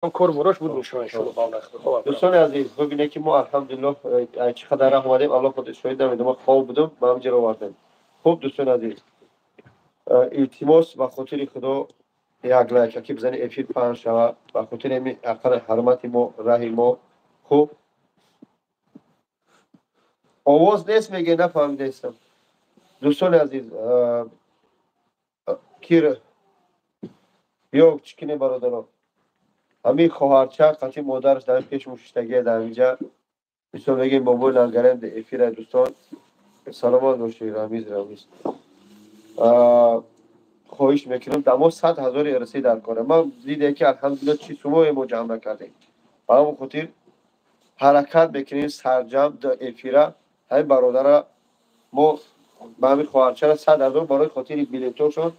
Кор борош буд, иншоалло, иншоалло, ба он худо. Дӯстони азиз, бибинед, ки мо, алҳамдулиллоҳ, чӣ қадар раҳ омадем. Аллоҳ худ шоҳид, намедонам, хоб будум, ба ҳамҷаро овардем. Хуб, дӯстони азиз, илтимос, ба хотири Худо як лайкаки бизани, эфир паҳн шава, ба хотири ами ақал ҳурмати мо, раҳи мо. Хуб, овоз нест меге, нафаҳмидаистам. Дӯстони азиз, кир ё чӣ кине, бародарон, ҳамин хоҳарча қати модараш дар пеш мушиштагия дар инҷа. Мисол мегем, бобои Лангарем эфира. Дӯстон, саломат бошед. Рамиз, Рамиз, хоҳиш мекунам, дамо 100 000 раси дар кора. Ман диде, ки, алҳамдулилла, чӣ сумое мо ҷамъ накардем. Ба ҳамон хотир ҳаракат мекунем сарҷамъ эфира. Ҳамин бародара мо ба ҳамин хоҳарчара 100 000 барои хотири билетошон,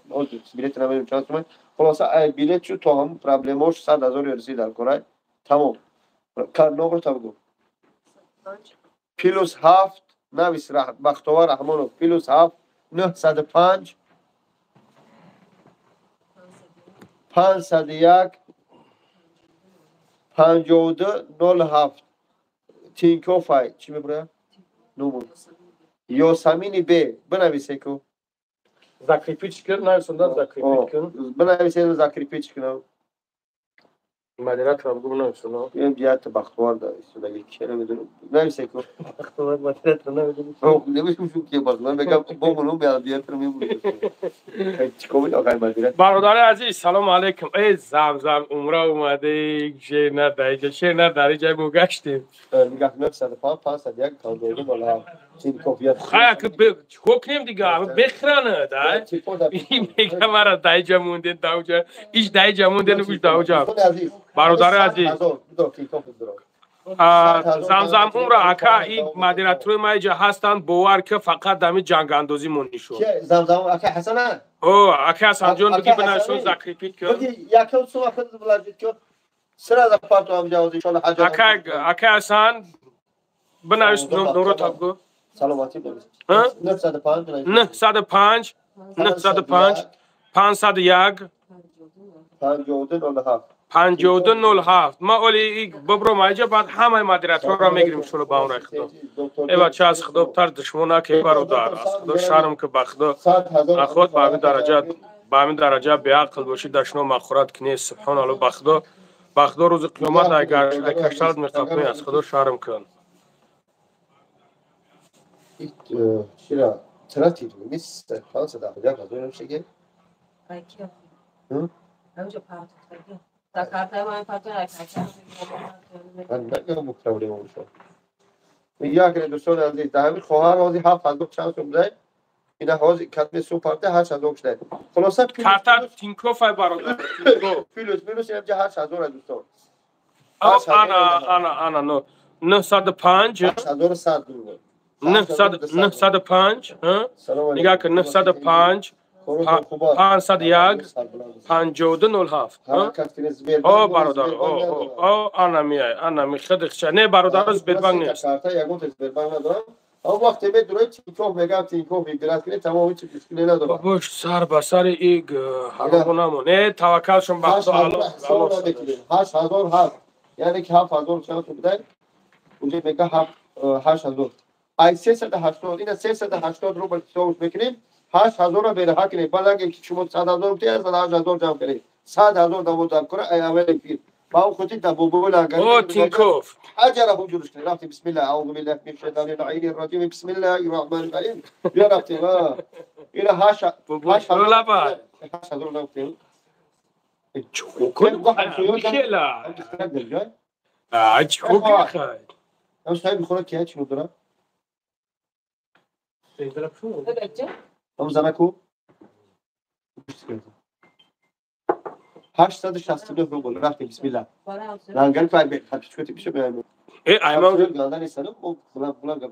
билет намедонам чанд сумай, хулоса, билет шуд то ҳамон проблемаош 100 000 раси дар кора. Тамом, номро та бигӯ. +7 навис, Бахтовар Раҳмонов, +7 905 501 52 07. Тинкофай чӣ мебурад? Нуму Ёсамини б бинависе ку. Закрепить кун, нависонда, закрепить кун. Бинависе, закрепить кунам. Модератора бигӯ, нависона. Ята Бахтовар да истодаги, че намедонам, нависе ку. Бахтовар модератора намедонам. Намедонам ки Бахтовар мегам, бомону модератор мемонам, чикор мекунам, оқай модератор. Бародари азиз, салому алейкум. Э, Замзам умра омаде, шер на даиҷа, шер на дариҷа, мо гаштем. Нигах, 905 501 52 07, Тинкоф. Хая, чикор кунем дига, бехранад, а мега мара даиҷа монден, дауҷа иш даиҷа монден, уш дауҷа. Бародари азиз, Замзам умра, ака, ин модераторои ма иҷа ҳастанд, бовар ки фақат дами ҷангандозӣ монӣ шуд. О, ака Ҳасанҷон, биги, бинависон, закрепить кун. Ака Ҳасан, бинавис, номро та бигӯ. 905 905 501 52 07. Ма оли бибром айҷа, баъд ҳамаи модераторро мегирем, шуро ба он худо. Э, бача, аз худо тар душмон ке, бародар, аз худо шарм ки, ба худо, наход ба ҳамин дараҷа, ба ҳамин дараҷа беақл бошӣ, дашно махӯрат кунӣ. Субҳоналло, ба худо, ба худо, рӯзи қиёмат агар кашталат меқапӣ, аз худо шарм кун. Чира тратить нест, 571 0 шеге. Да, карта ман партоя. Ман нагам проблема шуд. Як дӯстони азиз, дар ҳамин хоҳар ҳози 7000 чанд сум будай, ина ҳози катми сум парта 8000 шудай. Хулоса. Карта Тинкофай, бародар. Плюс минус инҷа 8000 дӯстон. Ана, ана, ана, но 905 8100 рубл. 905, нигаҳ кун, 905 501 52 07. О, бародар, о, ана миай, ана ми хидихча. Не, бародар, Сбербанк нест. Он вақте медурои Тинков, мегам, Тинков выбирать кунед, тамоми чи мушкиле надорад. Бош, сар ба сари иг ҳарому намон. Э, таваккалшон ба Худо, Аллоҳ. 8000 ҳаст, яъне ки 7000 чанд будай, унҷа мега 8000 ай 380, ина 380 рубл ҳисобш мекунем, 8000-ро бераҳа кунед. Баъд аге ки шумо 100 000 бутед, 108 000 ҷамъ кунед, 100 000 дамо дар кора ай аввал эфир. Ба он хотир дар бобои Лангари. О, Тинков. Аҷара ҳуҷурш кунед. Рафтем, бисмилла, аузу биллаҳи мин шайтони лаини раҷим, бисмиллаҳи раҳмани раҳим. Бия, рафтем. Ина ҳашт 8000. 8000 рафтем. Михела. А, чико мехай? Ам соҳиби хона кия, чӣ дорад? Ам занаку 869 рубл. Рафтем, бисмилла. Лангари пай хапичкоти пишо беам. Э, айман. Ганда нестан, мо булан булан гап.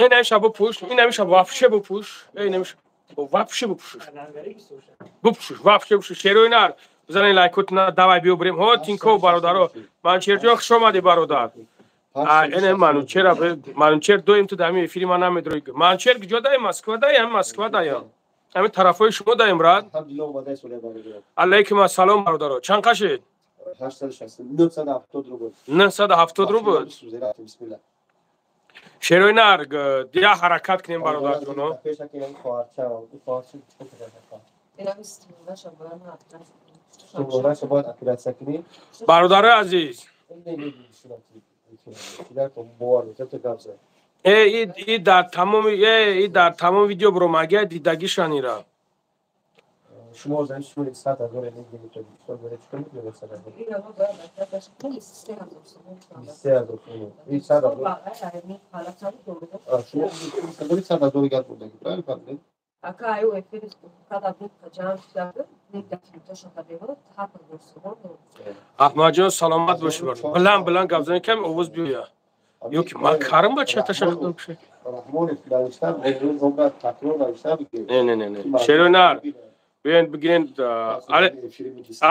Ин намеша бупӯш, ин намеша вообще бупӯш, ин намеша вообще бупӯшиш. Бупӯшиш, вообще бупӯшиш. Шерои нар, бизанед лайкотна, давай биё бирем. Ҳо, Тинков, бародаро. Манчерҷон, хуш омадӣ, бародар. Эне Манучера, Манучер доим ту дар эфири ман намедрои. Манучер куҷо даи? Москва даи, ҳам Москва даям. Ҳамин тарафҳои шумо даем, брат. Алайкум ассалом, бародаро. Чанд қашид? 970 рубл. 970 рубл. Шерои нар, дия ҳаракат кунем, бародарҷоно. Бародарои азиз, и дар тамоми и дар тамоми видео буромагия дидагишан ира. Шумо зани шумо 100 ҳазор мегиред, Тоҷикистон боре чикор мекунед 100 ҳазор? 23 ҳазор сомон. И 100 ҳазор. Шумо 100 ҳазор гап бурдаги, правильно фаҳмидед? Ака аю эфир када буд ҷамъ шуда буд, дафташон табиот 7 ҳазор сомон. Аҳмадҷон, саломат бошӣ, бародар. Баланд баланд гап занӣ, ками овоз биёя. Ё ки ман карам ба чата шахтам шак. Раҳмонов навиштам, имрӯз такрор навиштам. Не, не, не, не. Шерои нар. Биёен бигирен.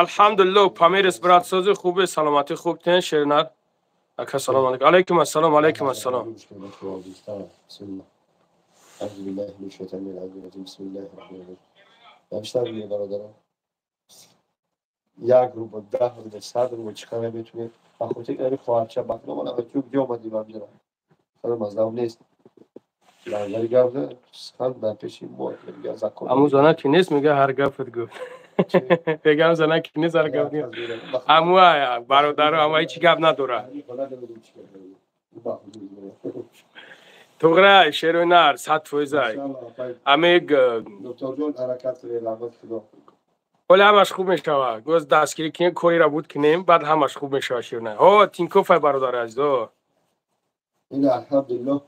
Алҳамдулилло, Памирис брат, сози хубе, саломатӣ хуб тен, Шернар. Ака, салом алейкум. Алейкум ассалом, алейкум ассалом. Як рубл, 10 рубл, 100 рубл чӣ қадар метунед? Ба хотири ани хоҳарча бахно ман чӯ ҷо омадӣ ба мира. Худо маздам нест. Лангари гап сухан дар пеши мо мега закон. Аму зана ки нест, мега ҳар гапат гуфт. Мегам зана ки нест, ҳар гап нест. Аму бародаро, аму ҳеҷ гап надора. Туғра шерои нар 100%. Ами докторҷон ҳаракат кунед, раҳмати Худо. Ҳоли ҳамаш хуб мешавад. Гоз дастгирӣ кунем, корира буд кунем, баъд ҳамаш хуб мешавад, шерои нар. Ҳо, Тинкофай, бародари азиз. Ин алҳамдулиллоҳ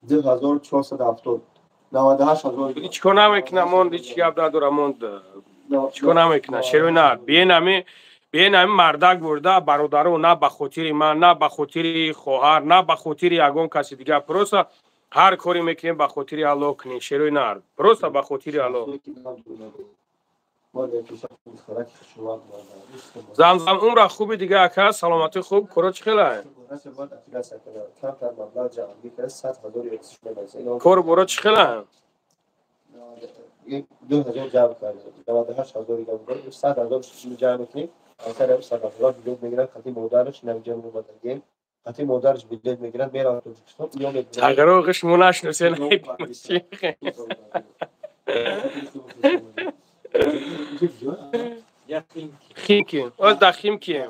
2470 98 ҳазор. Ҳеҷ кор намекунам, монд, ҳеҷ гап надора, монд. Ҳеҷ кор намекунам. Шерои нар, биен ами биен ами мардак бурда, бародаро, на ба хотири ман, на ба хотири хоҳар, на ба хотири ягон каси дигар. Просто ҳар коре мекунем, ба хотири Аллоҳ кунем, шерои нар. Просто ба хотири Аллоҳ. Замзам умра хуби дига, ака, саломатӣ хуб, коро чӣ хела? Кору боро чӣ хела? 2000 ҷамъ кардем, 98 ҳазор гап, 100 ҳазор ҷамъ мекунем. Асар 100 ҳазор билет мегирад, хати модараш навҷа меомадагем, хати модараш билет мегирад, меравад Тоҷикистон. Тағйиро ғиш мо нашиносем. Химки. Оз да Химки.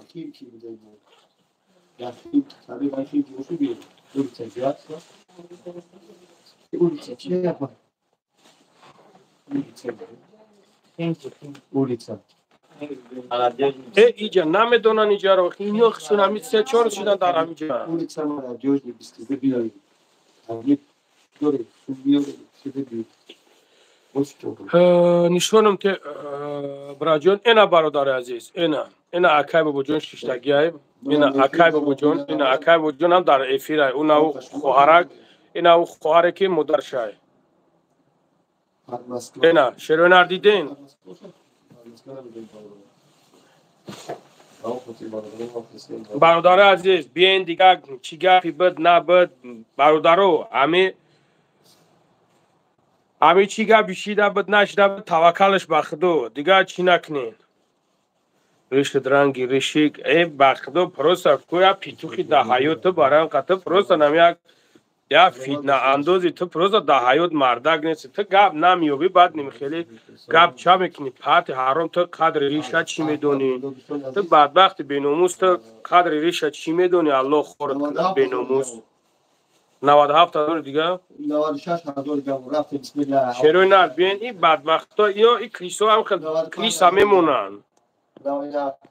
Э, иҷа намедонан иҷаро. Ино хишун ҳами се чор шудан дар ҳамиҷа. Улица Молодежный, 22. Нишонам те, браҷон, ина бародари азиз, ина ина акай бобоҷон шиштагиай, ина акай бобоҷон, ина акай бобоҷон ҳам дар эфирай. Уна у хоҳарак, ина у хоҳаре ки модаршай. Ина шероинар диден. Бародари азиз, биен дига чӣ гапи буд набуд, бародаро, ами чӣ гапи шида буд нашида буд, таваккалаш ба Худо, дига чӣ накунед. Ришид ранги ришик, э ба Худо, просто кӯя петухи да ҳаёт ту барам қа, ту просто нам як я фитна андози, ту просто да ҳаёт мардак нести, ту гап намеёбӣ, баъд нимхеле гап ча мекунӣ, пати ҳаром, ту қадри риша чӣ медонӣ? Ту бадбахти беномус, ту қадри риша чӣ медонӣ? Аллоҳ хорат кунад, беномус. 97 ҳазор дига? 96 ҳазор гап рафтем, бисмилла. Шерои нар, биен и бадбахто, ё и крисо ҳам хел криса мемонанд.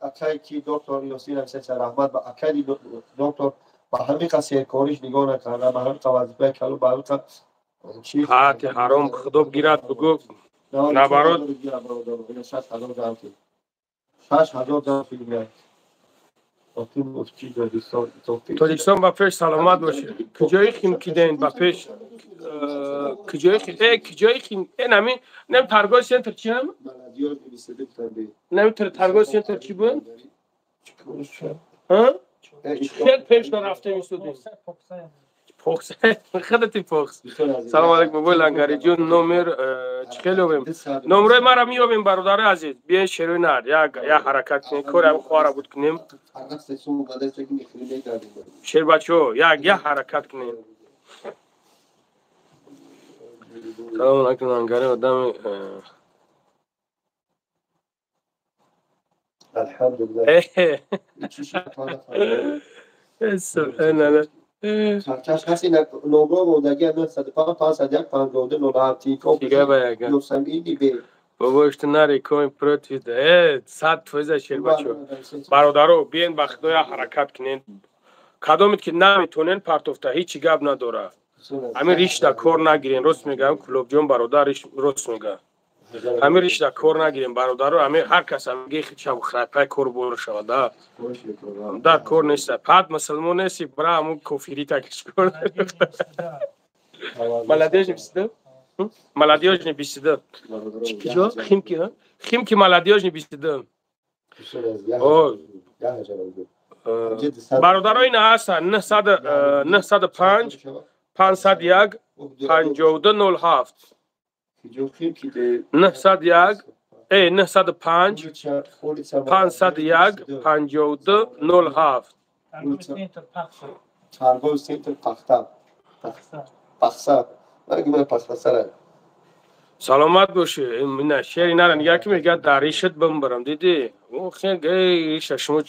Акай ки доктор Ёсин нависад, раҳмат ба акаи доктор, ба ҳамин қа серкориш нигоҳ накарда, ба ҳамин қа вазифаи калон, ба ҳамин қа чи Ҳати ҳаром, Худо бигирад, бугӯ наоборот. 6 ҳазор ҷамъ шуд. 6 ҳазор ҷамъ шуд. Тоҷикистон ба пеш, саломат бошед. Куҷои Химкиден ба пеш? Куҷои э куҷои Хим? Э нами нем торговый центр чи ам? Нами торговый центр чи буд? Ҳа? Хел пеш рафтем истодем. Похс. Хадати похс. Салом алейкум, бобои Лангариҷон, номер чӣ хел ёбем? Номерои маро меёбем, бародари азиз. Биёен, шерои нар, як як ҳаракат кунем, кори ҳам хоҳара буд кунем. Шербачаҳо, як як ҳаракат кунем. Салом алейкум, Лангари одами Алҳамдулиллаҳ. Субҳаналлоҳ. Сарчашм ҳаст, ин номро мондаги 905 501 52 07 Тинькофф. Чига ба яга? Ёсамини бе. Бобо, что нари коин против 100% шербачо. Бародаро, биен, ба худоя ҳаракат кунен. Кадомед ки наметонен партофта, ҳечи гап надора. Ҳамин ришта кор нагирен, рост мегӯям, Кулобҷон бародар рост мега. Ҳамин ришта кор нагирем, бародаро, ҳамин ҳар кас ҳамин хича храпай кор бор шавад, да. Дар кор нест. Пад мусулмон неси, бра ҳамун кофирита киш кор. Молодежный 22? Молодежный 22. Чиҷо? Химки, ҳа? Химки молодежный 22. О, бародаро, ина ҳастанд 905 501 52 07 901 905 501 52 07. Торговый центр Пахта. Пахса. Пахта. Саломат бошӣ. Ина шери нара нигаҳ ки мегӯяд, дар ришат бимбарам, дидӣ? Риша шумо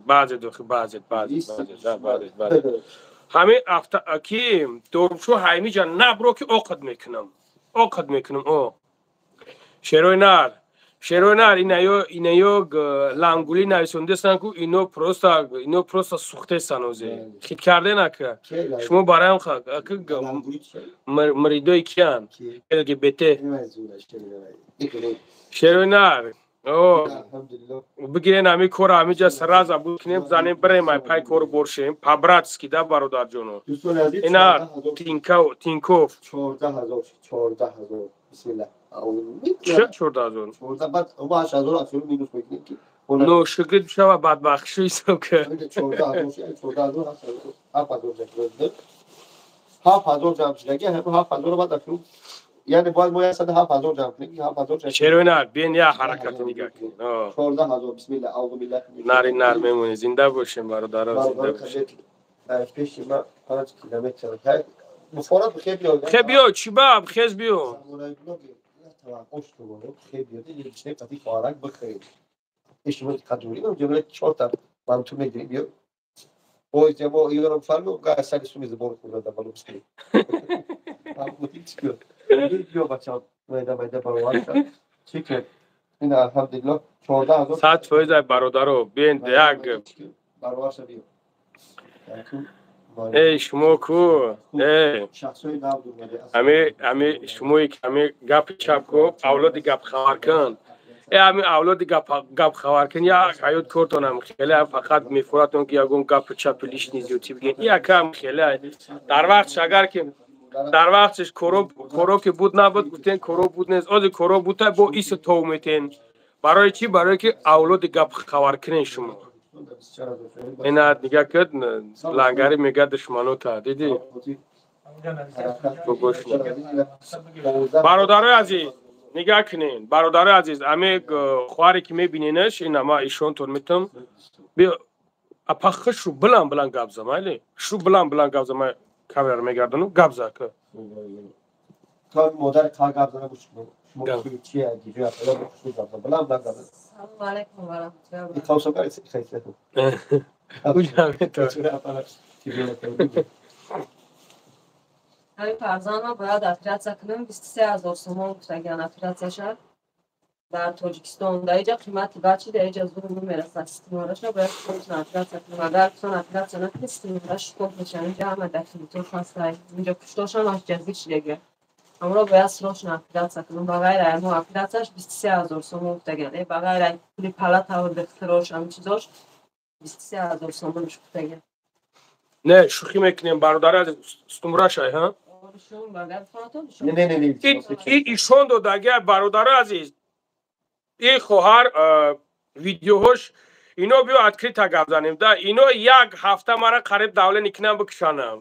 баъзе дохи баъзе баъзе баъзе баъзе ҳамин ки дорушо ҳаймиҷа набро ки оқад мекунам, оқад мекунам. О, шерои нар, шерои нар, инаё инаё лангулӣ нависондестан ку ино просто сухтестан, озе хит карде нака шумо бараям мридои киян ЛГБТ. Шерои нар, бигирен, ҳамин кора ҳамиҷа сразу буд кунем, занем, бирем, ай пай кору боршем по-братски, да, бародарҷоно. Ина Тинькофф. 14 000, бисмилла. Ча 14 000? Ношукрӣ шава, бадбахтшу ҳисоб ка. 7000 ҷамъ шудаги, ҳамин 7000-ро баъд афрӯ, яъне бояд мо 107 000 ҷамъ кунем, 7000. Шерои нар, биен, як ҳаракати нигаҳ кунем. 14 000, бисмилла, аузу биллаҳ. Нари нар мемонӣ, зинда бошем, бародаро, зинда бошем. Пеши ма 5 километр Бухоро, бихе биё. Хе биё, чӣ ба хез биё. Хе биё, қати хоҳарак бихӯред. Ишмо қадурӣ ҷамла чорта манту мегирем, биё. Ой, ҷамо ёрам фармо га сари суми забон хӯрда балу бисмилла. Биё, бача, майда майда баровар чӣ ки ин, алҳамдулиллоҳ, 14 000. 100% бародаро, биен як. Баровар ша, биё. Эй, шумо ку, э ами шумое ки ами гапи чап ку, авлоди гап хабаркун, э ами авлоди гап хабаркун, як ҳаёт кортонам хеле фақат мефуратон ки ягон гапи чапи лишний зиёдтӣ бигин, якам хеле дар вақтш, агар ки дар вақтш коро ки буд набуд, гуфтен коро буд нест, ози коро бута бо ису тов метен. Барои чӣ? Барое ки авлоди гап хабаркунен шумо. Ина нигаҳ кад, лангари мега душманота дидӣ. Бародарои азиз, нигаҳ кунен, бародарои азиз, ами хоҳаре ки мебиненаш, ина ма ишонтон метам. Апа, шу билан билан гап за, майли, шу билан билан гап за, ма камера мегардону, гап за ка. Модар ка гап зана, гӯш шумо чи билан билан гап за. Салому алайкум ва раҳматуллоҳи. Қавсо кард. Уҷа метавон. Ҳамин фарзандам бояд оператсия кунам, 23 000 сомон гуфтагиан оператсияша дар Тоҷикистон. Дар иҷа қимати бачи, дар иҷа зур намерасад. Стимораша бояд срочно оператсия кунам. Агар сон оператсия накунӣ, стимораш шикоф мешавад. Инҷа ҳама документош ҳастай, инҷа пуштошам аш ҷазир шидаги. Ҳамро бояд срочно оператсия кунам. Ба ғайр ай мо оператсияш 23 000 сомон гуфтагиан. Ба ғайр ай пули палатаву духтурош, ҳамин чизош 23 000 сомонш гуфтагиан. Не, шӯхӣ мекунем, бародари азиз, стумрашай, ҳа? Ишон додаги, бародари азиз, ин хоҳар видеоҳош ино, биё, открыто гап занем да, ино як ҳафта мара қариб давлени кинам бикушанам.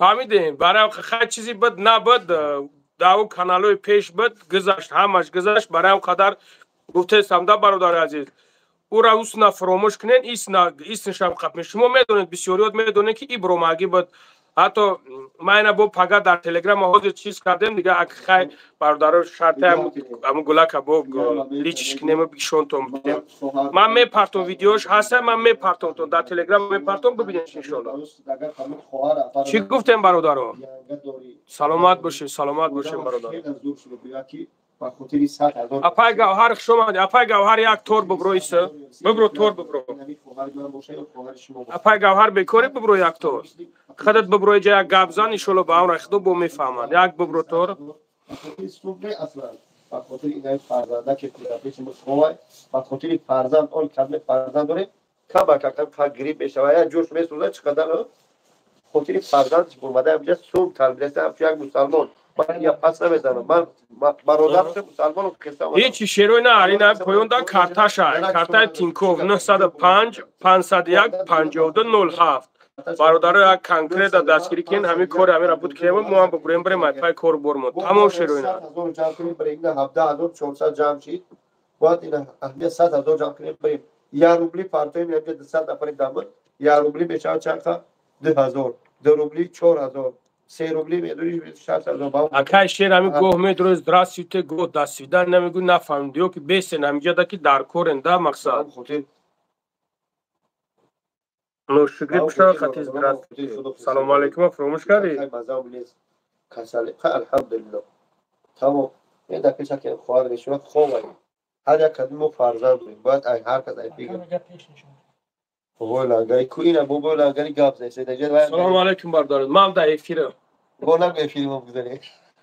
Фаҳмидем, барои хай чизи буд набуд, даву каналҳои пеш буд, гузашт, ҳамаш гузашт. Барои ҳам қадар гуфтестам да, бародари азиз, ура усна фуромӯш кунен, иснашам қапме. Шумо медонед, бисёриёт медонед, ки ибромагӣ буд. Ҳатто ман ина бо пага дар телеграм ҳозир чиз кардем дига, хай бародаро, шарта ҳамун гулака бо личиш кунем, бишонтон бидем. Ман мепартом, видеош ҳаста, ман мепартомтон дар телеграм, мепартом, бибинед иншолло. Чӣ гуфтем, бародаро? Саломат бошед, саломат бошем, бародаро. Апай Гавҳар, хуш омадӣ. Апай Гавҳар, як тор бибро, иса бибро, тор бибро. Апай Гавҳар, бекорӣ, бибро як тор, худат бибро иҷа, як гап зан, иншолло ба амри Худо бо мефаҳманд. Як бибро тор. Ба хотири инаи фарзанда ки пеши мусховай, ба хотири фарзанд, он кадме фарзанд дорем, камака грип мешава, як ҷӯш месӯзад, чӣ қадар хотири фарзанд омада инҷа сум тарбияса, ҳамчун як мусалмон ман я пас намезанам, ман бародар мусалмону. Ҳечи, шерои на, ина поёнда карташа, картаи Тинков 905 501 52 07. Бародаро, як конкрета дастгирӣ кунед, ҳамин кори ҳаминра буд кунем, мо ҳам бибурем, бирем айпай кор бормо тамом, шерои на. 17 400 ҷамъ шид, бояд ина аҳамият 100 000 ҷамъ кунем, бирем як рубли партоем, инҷа 200 нафари дамад, як рубли мешавад чанд? 2000, 2 рубли 4000, 3 рубли медонӣ 60 000. Акай Шер, ҳамин гоҳ медрои здравствуйте, гоҳ до свидания намегӯ, нафаҳмид ё ки бесен ҳамиҷада ки дар корен да мақсад. Ношукрӣ бишава хати здравствуйте. Салому алейкум, фуромӯш кардӣ? Касали, алҳамдулилло, тамом. Ин дар пеша ки хоҳар мешава, ховай. Ҳар як кадми мо фарзанд дорем, бояд ҳар кас ай бигӯ. Бобои Лангари ку, ина бобои Лангари гап зайсе. Салому алейкум, бародарон, ман дар эфирам. Бо нагу, эфири мо бигзарем.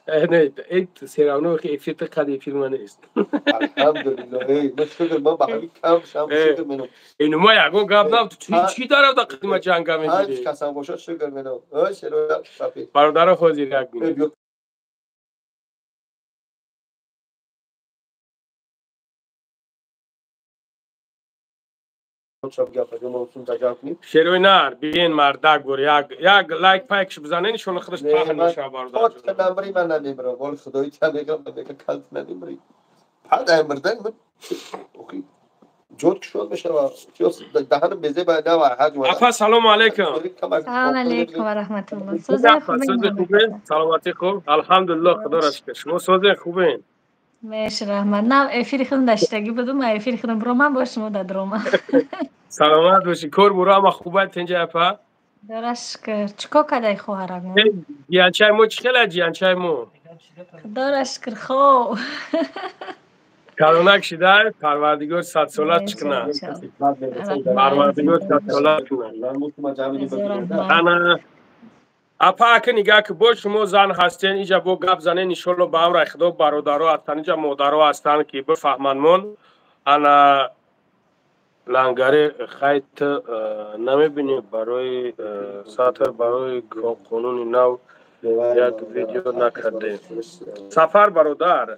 Не, все равно эфир та қад эфир ма нест. Алҳамдулилло, эй, ма шукр, ма ба ҳамин кам шам шукр менам. Ину ма ягон гап наб, чӣ дарав да қадима ҷанга мегирӣ? Ҳар касам бошад, шукр менам. Ой, шеро. Бародаро, ҳозир як минут. Шерои нар, биен, мардак бур, як лайк пайкш бизанен, иншолло худаш паҳн мешава, бародар. Намри, ман намемирам, вол худои та мегам, мега калт намемри. Пад мирдан ман охи ҷод кушод мешава, даҳанам безе ба нава ҳаҷ. Апа, салому алейкум. Салом алейкум ва раҳматуллоҳ. Созе хубен? Саломатӣ хуб, алҳамдулиллоҳ, худоро шукр. Шумо созе хубен? Меш, раҳмат. Нав эфири худам даштагӣ будум, эфири худам бромам, бо шумо дадромам. Саломат бошӣ. Кор буро ама хуба, тинҷа, апа? Худоро шукр. Чӣ кор кардай, хоҳарак? Ҷиянчаи мо чӣ хела, ҷиянчаи мо? Худоро шукр, хоб. Калонак шида, парвардигор садсола куна, парвардигор садсола куна. Ана апа, ака, нигаҳ ки бо шумо зан ҳастен, иҷа бо гап занен, иншолло ба амраи худо бародаро ҳастанд иҷа, модаро ҳастанд, ки бифаҳманд мон. Ана Лангари, хайт намебинӣ, барои сатр, барои қонуни нав як видео накардем. Сафар бародар,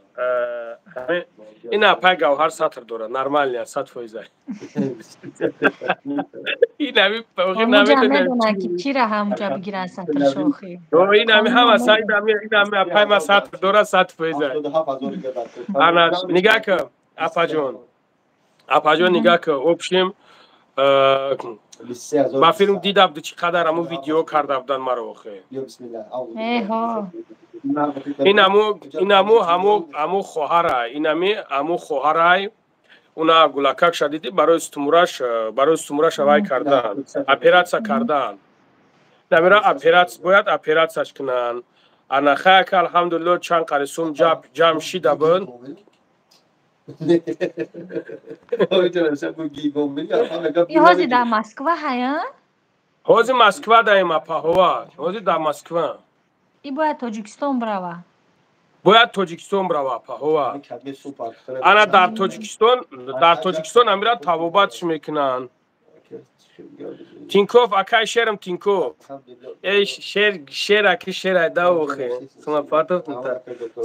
ин апай Гавҳар сатр дорад, нормально, 100%. Ин ҳами Кира ҳамҷа бигирад сатр шохи. Ин ҳами ҳама ин ҳами апай ма сатр дорад, 100%. Ана нигаҳ ки, апаҷон, апаҷон, нигаҳ ки, общем ба филм дида буду, чӣ қадар ҳамун видео карда буданд маро охе. Инаму ҳаму хоҳара, инами ҳаму хоҳарай, уна гулакак шадиди, барои стумураш авай кардан, оператсия кардан намера, оператсия бояд оператсияш кунанд. Ана хаяка, алҳамдулилло, чанд қари сум ҷамъ шида буд. Ҳозир дар Москва ҳая? Ҳозир Москва даем, апаҳова, ҳозир дар Москва. И бояд Тоҷикистон брава. Бояд Тоҷикистон брава, апаҳова. Ана дар Тоҷикистон амира табобатш мекунанд. Тинков, акай Шерам, Тинков, эй Шер, Шер, аки Шер, айдаохе.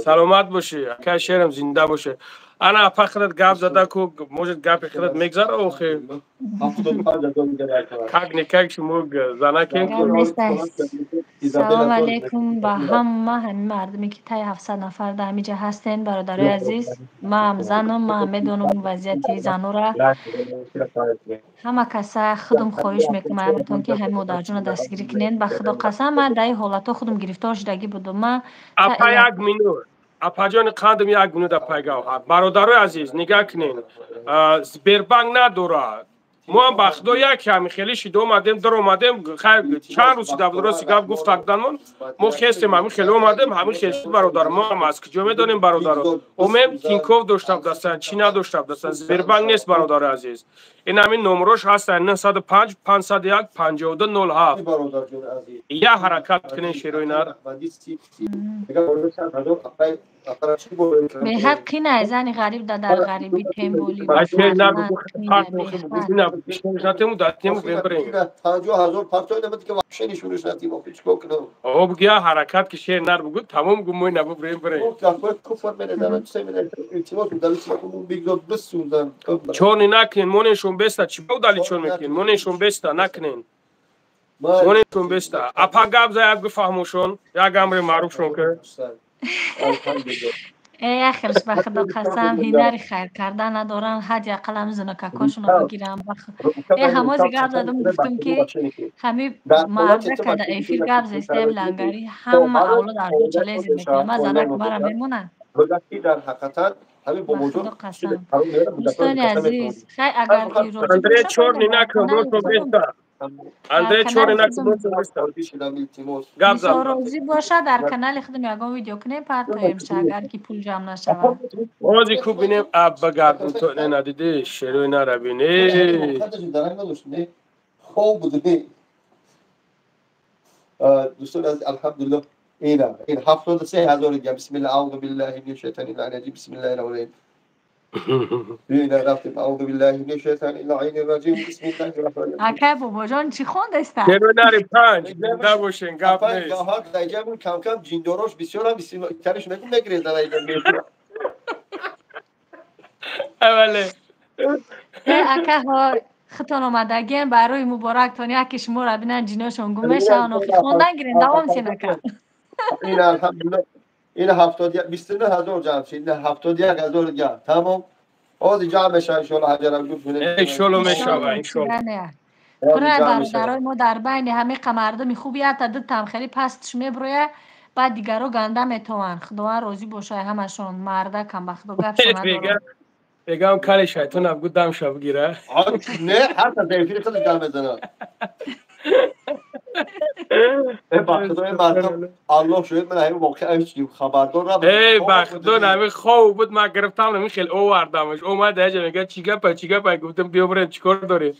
Саломат бошӣ, акай Шерам, зинда бошӣ. Ана апа худат гап зада ку, может гапи худат мегзара охи. Как никак шумо занакем. Салом алейкум ба ҳама ҳамин мардуме ки таи 700 нафар дар ҳамиҷа ҳастен, бародарои азиз. Маам занам, маам медонам вазъияти занора. Ҳама каса худам хоҳиш мекунам аятон ки ҳамин модарҷонро дастгирӣ кунен. Ба худо қасам, ман дар ин ҳолатҳо худам гирифтор шудагӣ будум. Ман апа як минут. Апаҷони қандам як минут апай Гавҳар. Бародарои азиз, нигаҳ кунен. Сбербанк надорад. Мо ҳам ба худо як ҳами хеле шида омадем, дар омадем, хайр чанд рӯз шида буд, рости гап гуфтагданмон. Мо хестем, ҳамин хеле омадем, ҳамин хел шуд бародар. Мо ҳам аз куҷо медонем бародаро? Омем Тинькофф дошта будастан, чӣ надошта будастан. Сбербанк нест бародари азиз. Ин ҳамин номрош ҳастан 905 501 52 07. Я ҳаракат кунен шерои нар. Беҳад қинай зани ғариб да дар ғарибӣ темболи. Я ҳаракат ки шер нар бугу тамом гу мои набу брем брем. Чорни накунен, монешон беста, чӣ ба удали чор мекунен? Монешон беста накунен. Монешон беста. Апа гап за як гуфаҳмошон, як амри маъруфшон ки. Э, ахирш ба худо қасам, ҳинари хайр кардан надоранд, ҳадди ақал ҳами зунакакошонро бигирам. Э, ҳамози гап задам, гуфтам ки ҳами марда када эфир гап зестем лангари, ҳама авлод арҷо лезид мекунам, ман занак мара мемонад. Дӯстони азиз, хай агар ки розӣ Андрей чорни накун, росто беста. Андрей чорни накун, росто беста. Гап зад. Розӣ бошад, дар канали худам ягон видео кунем, партоемша, агар ки пул ҷамъ нашавад. Ози ку бинем, аб багардун то не надидӣ, шерои нарабин. Дӯстони азиз, алҳамдулиллоҳ, ин 73,000 дига. Бисмиллаҳ, аузу биллаҳи минаш шайтони раҷим, бисмиллаҳи раҳмони раҳим. Ина рафтем, аузу биллаҳи минаш шайтони раҷим, бисмиллаҳи раҳмони раҳим. Акай бобоҷон чӣ хондаста? Шерои нари панҷ, зинда бошен, гап нест. Гавҳар даҷамун кам-кам ҷиндорош бисёрам, тариш мегум мегирезан айда мешура. Аввале. Э, акаҳо, худтон омадагиен барои муборактон, яке шуморо бинан ҷиношон гум мешаванд, охи хондан гирен, давом сенака. Ин алҳамдулиллоҳ, ин 29,000 ҷамъ шид, ин 71,000 дига. Тамом. Ози ҷамъ мешава иншоаллоҳ, ҳаҷарам гуфт. Иншоаллоҳ мешава, иншоаллоҳ. Пурай бародарои мо дар байни ҳамиқа мардуми хуб якта дутам хеле пастш меброя, баъд дигаро ганда метованд. Худованд розӣ бошад ҳамашон, мардакам ба худо гапшон надорам. Мегам кали шайтон абгу дам ша бигира. Не, ҳар та эфири худаш гап мезанад. Э, ба худои мардум, Аллоҳ шоҳид, ман ҳамин воқеа ҳеҷ хабардор набудам. Э, ба худо ҳамин хов буд, ман гирифтам, ҳамин хел овардамаш. Омад ҳаҷа мега чӣ гапа, чӣ гапа, гуфтам биё бирем, чӣ кор дорем?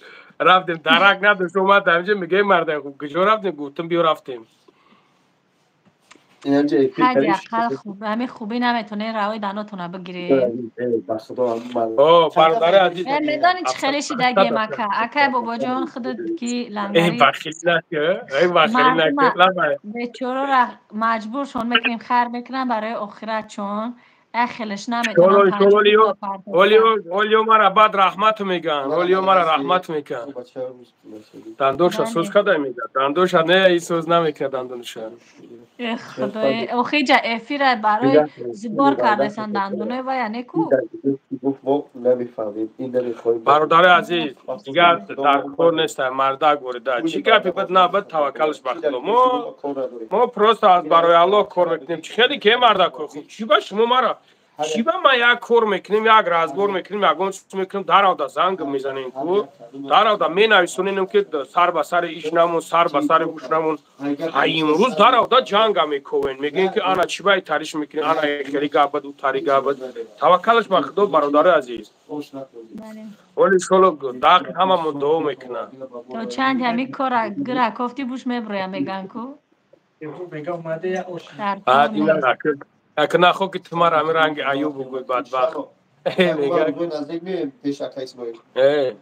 Рафтем, дарак надошт, омад ҳаминҷа мега марда, куҷо рафтем? Гуфтам биё рафтем. Ҳадди ақал хуб, ҳамин хубӣ наметонед равои данотона бигиред. О, бародари азиз. Медонӣ чӣ хеле шидагием ака? Акай бобоҷон худат ки лангари. Э, бахил нака, э, бахил нака, лабай. Бечорора маҷбуршон мекунем, хайр мекунам барои охиратшон. Ай хелеш наметонам. Олиё мара баъд раҳмат мегӯянд, олиё мара раҳмат мекунанд. Дандонша сӯз када мегӯяд, дандонша не, ин сӯз намекунад дандонша. Э, худои, охиҷа эфира барои зубор кардасан дандонои вая неку? Бародари азиз, дигар дар кор неста, мардак ворида. Чӣ гапи бад набад, таваккалш ба худо. Мо просто аз барои Аллоҳ кор мекунем. Чӣ хеле ке мардак кор хуб? Чӣ ба шумо мара? Чӣ ба ман як кор мекунем, як разбор мекунем, ягон чиз мекунем, даравда занг мезанем ку, даравда менависонем ки сар ба сари иш намон, сар ба сари гӯш намон. Ай имрӯз даравда ҷанга мековен, мегӯем ки ана чӣ ба тариш мекунем, ана хеле гап бад, ӯ тари гап бад. Таваккалаш ба худо, бародари азиз. Оли иншоаллоҳ дақи ҳамамон дуо мекунад. То чанд ҳамин кора гира кофти буш меброя меган ку? Баъд ина Ака нахо ки ту мара ҳамин ранги Аюб бугӯй бадбахт. Э,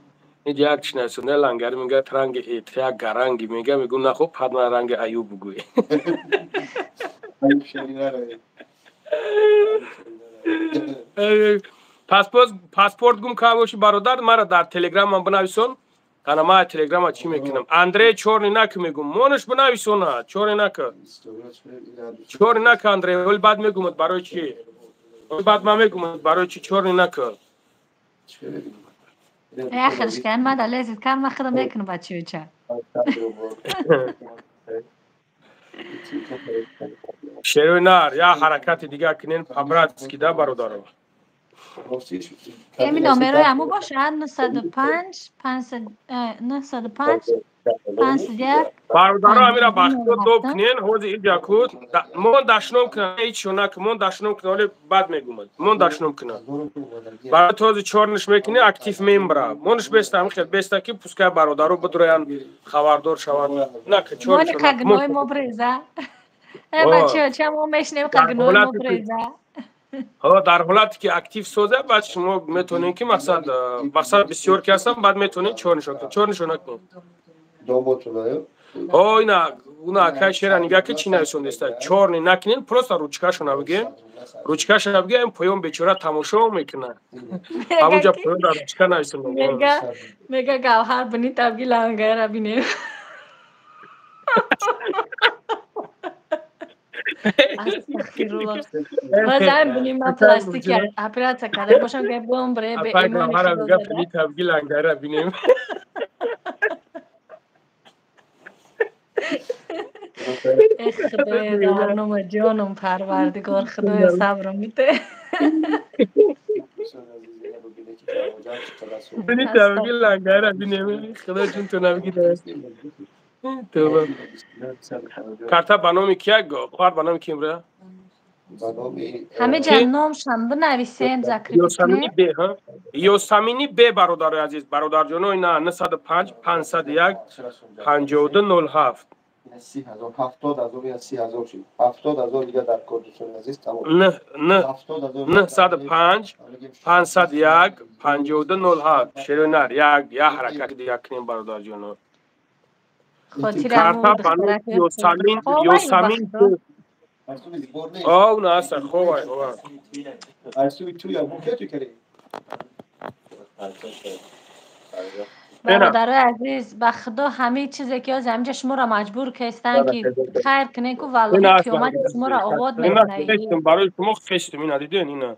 инҷа як чи насу, не лангари мега ранги як гаранги мега, мегӯм нахо пад мара ранги Аюб бугӯй. Паспорт гум карда боши, бародар, мара дар телеграмам бинависон. Ана ма телеграма чӣ мекунам? Андрей чёрный нака мегум. Монаш бинависона, чёрный нака. Чёрный нака, Андрей, вали баъд мегумад барои чӣ? Баъд ман мегумад барои чӣ чёрный нака. Ахирш кан ма да лезит кан ма худам мекунам бачиюча. Шерои нар, я ҳаракати дигар кунен по-братски да бародаро. Еми номерои ҳаму бошад 905 905 501. Бародаро, ҳамира бахто доб кунен, ҳози иҷа куд. Мон дашном кунан, ҳеч нака, мон дашном кунан, оли баъд мегумад. Мон дашном кунан. Барои то ҳози чорниш мекунӣ, актив мембра. Монш беста, ҳамин хел беста ки пускай бародаро бидроян, хабардор шаванд. Нака чорниш. Мони қагнои мо бреза. Э бачаҳо, ча мо мешнем қагнои мо бреза. Дар ҳолате ки актив соза, баъд шумо метавонед ки мақсад бисёр ки ҳастам, баъд метавонед чор нишон кунед. Чор нишон накунед. О, ина уна акай шера нигаҳ ки чӣ нависондеста. Чорни накунед, просто ручкашона бигем. Ручкашона бигем, поён бечора тамошо мекунад. Ҳамонҷа поён дар ручка нависонда. Мега гавҳар бини табги лангайра бинем. Астағфируллоҳ. Базам бини ма пластики операция карда бошам, ки бомбре бе имони худо. Бини табги лангайра бинем. Э худоё, дарнома ҷоном парвардигор, худоё сабром бите. Бини табги лангайра бинем. Худо ҷун ту набигида. Тавба. Карта ба номи кия? Хоҳар ба номи ким бра? Ҳаме ҷа номшам бинависем, закрепить. Ёсамини Б, ҳа? Ёсамини Б, бародарои азиз, бародарҷоно, ина 905 501 52 07. 30,000, 70,000 я 30,000 шид. 70,000 дига дар кор, дӯстони азиз, тамом. 905 501 52 07. Шерои нар, як ҳаракати дига кунем, бародарҷоно. Карта ба номи Ёсамин, Ёсамин. О, на аста, ховай, ховай. Бародарои азиз, ба худо ҳамин чизе ки ҳозир ҳаминҷа шуморо маҷбур кестанд ки хайр кунед ку, валлоҳи қиёмати шуморо обод мекунад. Барои шумо хештум, ина диден, ина.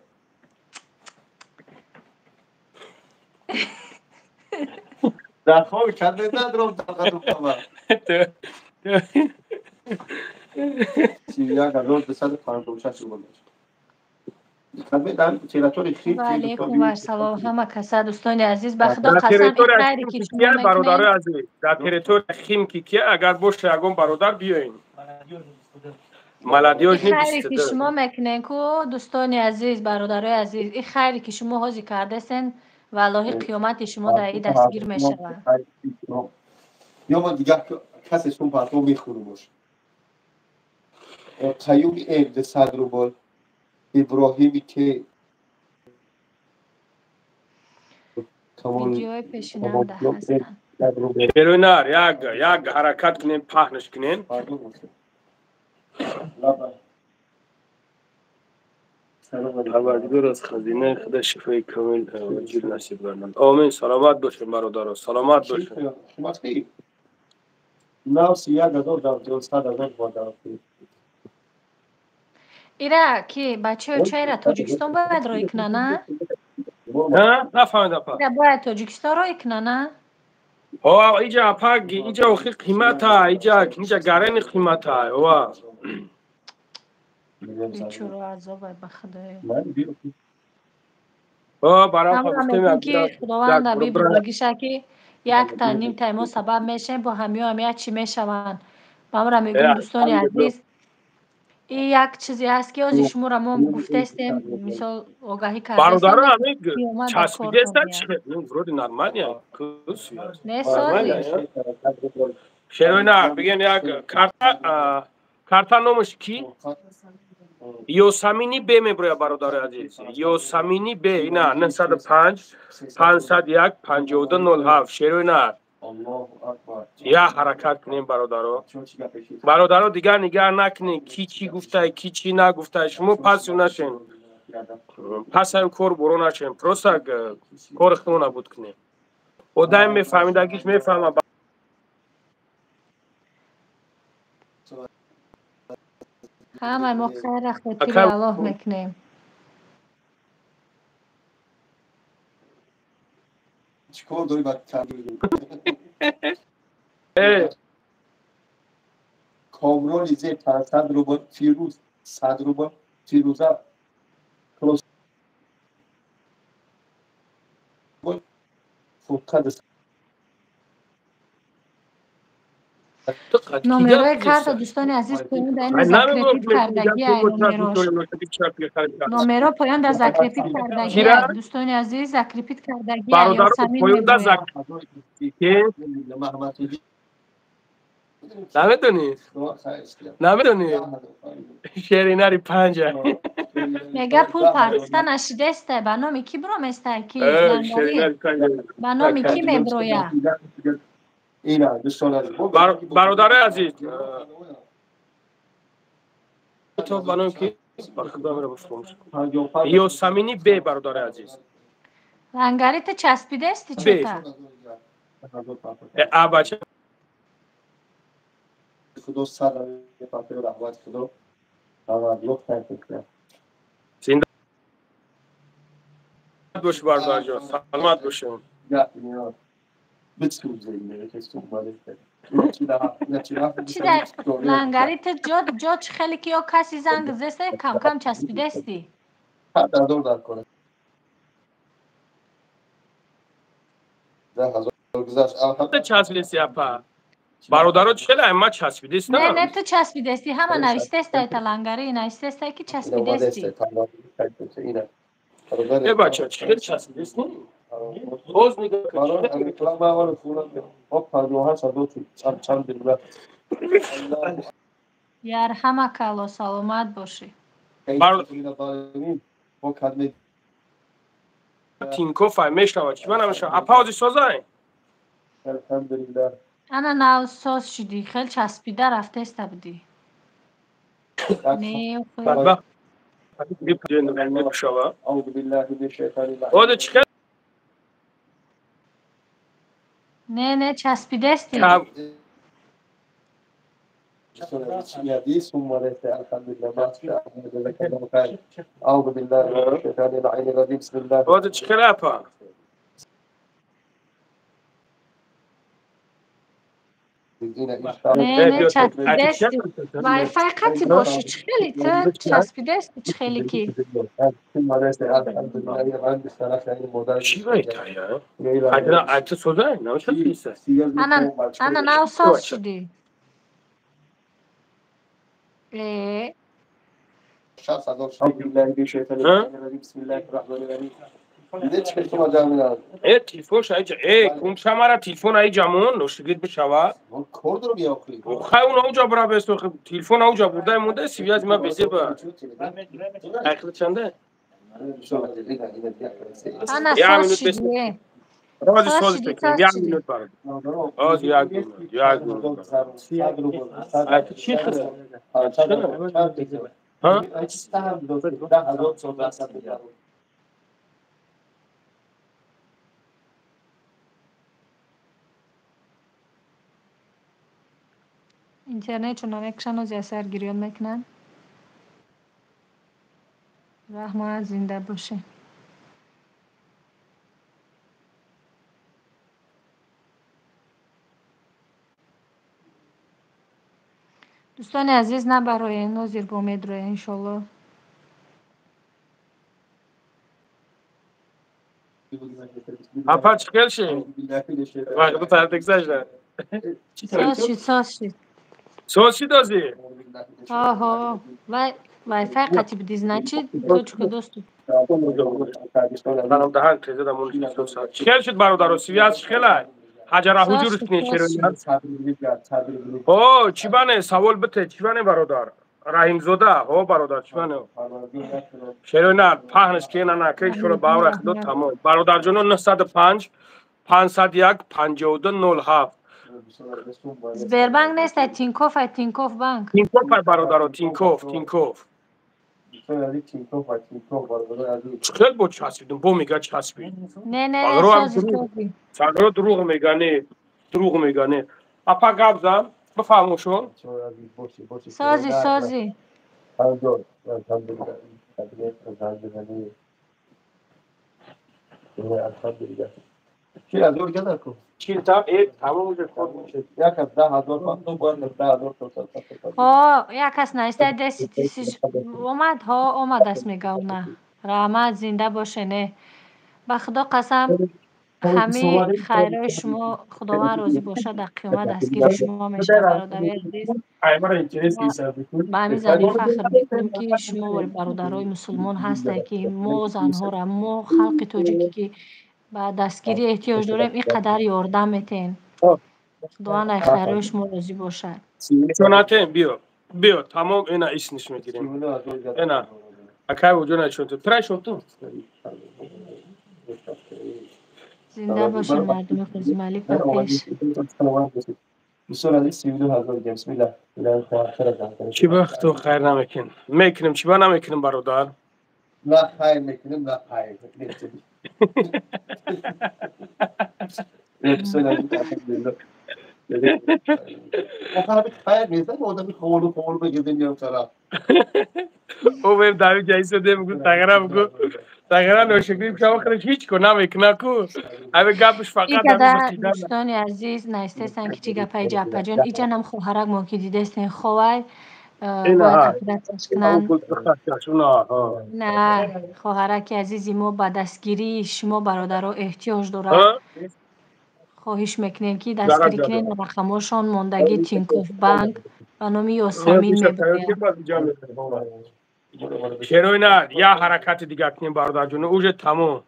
Дар хоби кад надром дар қадум хабар. 31256 рубл. Алейкум вассалом ҳама каса, дӯстони азиз, ба худо қасам, хайре ки шумо мекунед. Бародарои азиз, дар территория Химки ки агар боша ягон бародар биёин. Молодёжный хайре ки шумо мекунед ку, дӯстони азиз, бародарои азиз, ин хайре ки шумо ҳозир кардасен, валлоҳи қиёмати шумо дар ин дастгир мешавад. Ё ман дигар касе сум партов мехӯрам бош. Қаюми М 200 рубл, Иброҳими К видеои пешинанда ҳастанд. Шерои нар, як ҳаракат кунем, паҳнаш кунем. Парвардигор аз хазинаи худо шифои комил вуҷуд насиб гардонад. Омин. Саломат бошед, бародаро, саломат бошед. Нав 31000 дар 200,000 бодар. Ира ки бачаё чайра Тоҷикистон бояд рой кунад, на? Ҳа, нафаҳмидам апа. Ира бояд Тоҷикистон рой кунад, на? О, иҷа апа, иҷа охи қимата, иҷа гарени қимата, ова. Бечуро азобай ба худоё. О, барам гуфтем ки Худованда бибургиша ки як та ним тай мо сабаб мешавем, бо ҳамиё ҳамия чӣ мешаванд. Ба амра мегӯем, дӯстони азиз, ин як чизе аст ки ҳозир шуморо мо гуфтаистем, мисол огаҳӣ кардастем. Бародаро, ҳамин часпидеста чӣ? Вроде нормально. Не сози. Шерои нар, бигем як карта номаш ки? Ёсамини Б меброяд, бародарои азиз. Ёсамини Б, ина 905 501 52 07. Шерои нар. Я ҳаракат кунем, бародаро. Бародаро, дигар нигаҳ накунед ки чӣ гуфтай, ки чӣ нагуфтай. Шумо пасу нашен. Пас ҳам кор боро начем, просто кори худмон набуд кунем. Одам мефаҳмидагиш мефаҳма. Ҳамаи мо хайра хотири Аллоҳ мекунем. Чикор дорӣ ба Комрони зе 500 рубл, Фирӯз 100 рубл, Фирӯза номерои карта дӯстони азиз поён дар ин закрепит кардагия. Номеро поён дар закрепит кардагия, дӯстони азиз, закрепит кардагия. Ёсамин намедонӣ, намедонӣ, шеринари панҷа мега пул партиста нашидестай. Ба номи ки бироместай, ки ба номи ки мебироя? Бародарои азиз, то ба номи ки Ёсамини бе, бародари азиз. Лангарита часпидести чота? А бача Худо сад папир раҳмат Худо таваллуд хайр. Зинда бош бародарҷон, саломат бошем. Чи дар лангарита ҷо ҷо чи хеле ки ё каси занг зеста камкам часпидести? Часпидести апа? Бародаро чела ма часпидест? Не, не, ту часпидести, ҳама навистестай, та лангари навистестай ки часпидести. Э бача, чӣ хел часпидест? Боз нигоҳ. Ярҳамака Алло, саломат бошӣ. Тинкоф ай мешава, чӣ ба намешава? Апа ҳозир созай? Ана нав соз шудӣ, хел часпида рафтеста будӣ. Не, не, часпидести. Чӣ хел апа? Не, не, часпидести. Вайфай қати боши, чӣ хели ту часпидести, чӣ хели ки? Ана нав соз шудӣ. Э Э телефон шайҷа, э кумшамара телефон ай ҷамон ношигид бишава. Хай он ауҷа бира бесто, телефон ауҷа бурдай монда, связь ма безеба. Айхли чанда? Ана соз шудӣ. Рози соз мекунем, як минут бародар. Оз як минут, як минут. Ай чӣ хел? Ҳа? Интернетшон намекушанд, ози асар гирён мекунанд. Раҳмонат, зинда бошед. Дӯстони азиз, набароен, нозир бо медроен, иншолло. Апа чӣ хел ши? Вақти тартиксашда. Соз шид, соз шид. Соз шид озӣ? Оҳо, вай вайфай қати будӣ, значит, точка доступ. Чӣ хел шуд бародаро, связь чӣ хелай? Ҳаҷара ҳуҷур кунед шероният. Ҳо, чӣ бане савол бите, чӣ бане бародар? Раҳимзода, ҳо бародар, чӣ бане? Шероният паҳнаш ки на на ки шуро бавра худо тамом. Бародарҷоно 905 501 52 07. Сбербанк нест, ай Тинькофф, ай Тинькофф банк. Тинькофф ай бародаро, Тинькофф, Тинькофф. Хел бо часпидум, бо мега часпид. Не, не, не, сози, сози. Сагро дурӯғ мега, не, дурӯғ мега, не. Апа гап зан, бифаҳмо шон. Сози, сози. Ҳо, як кас нависта 10 тысяч омад, ҳо, омадааст, мега уна. Раҳмат, зинда боше, не. Ба худо қасам, ҳамаи хайрои шумо Худованд розӣ бошад, дар қиёмат дастгири шумо мешавад, бародари азиз. Ба ҳамин зани фахр мекунем, ки шумо бародарои мусулмон ҳастед, ки мо занҳоро, мо халқи тоҷикӣ, ки ба дастгирӣ эҳтиёҷ дорем, ин қадар ёрдам метиҳем. Худованд ай хайрои шумо розӣ бошад. Биё, биё, тамом, ина исниш мегирем. Ина акай вуҷуд шуд. Трай шуд ту. Зинда бошед, мардуми Хузмалик, ба пеш. Чӣ вақту хайр намекунем? Мекунем, чӣ ба намекунем, бародар? На хайр мекунем, на хайр. Хайр нест, одами ховолу ховолу бигирдем ё тараф. О, бем дави ҷайсо дем гу тағра гу. Тағра ношукри шава худаш ҳеҷ ко намекуна ку. Ҳами гапш фақат дӯстони азиз, наистестан ки чӣ гапаи ҷаппаҷон. Иҷанам хоҳарак мо ки дидестен, ховай бояд оператсияш кунанд. На, хоҳараки азизи мо ба дастгирии шумо, бародаро, эҳтиёҷ дорад. Хоҳиш мекунем, ки дастгирӣ кунед. Рақамҳошон мондагӣ, Тинькофф банк, ба номи Ёсамин мебояд. Шерои на, я ҳаракати дига кунем, бародарҷон, уже тамом.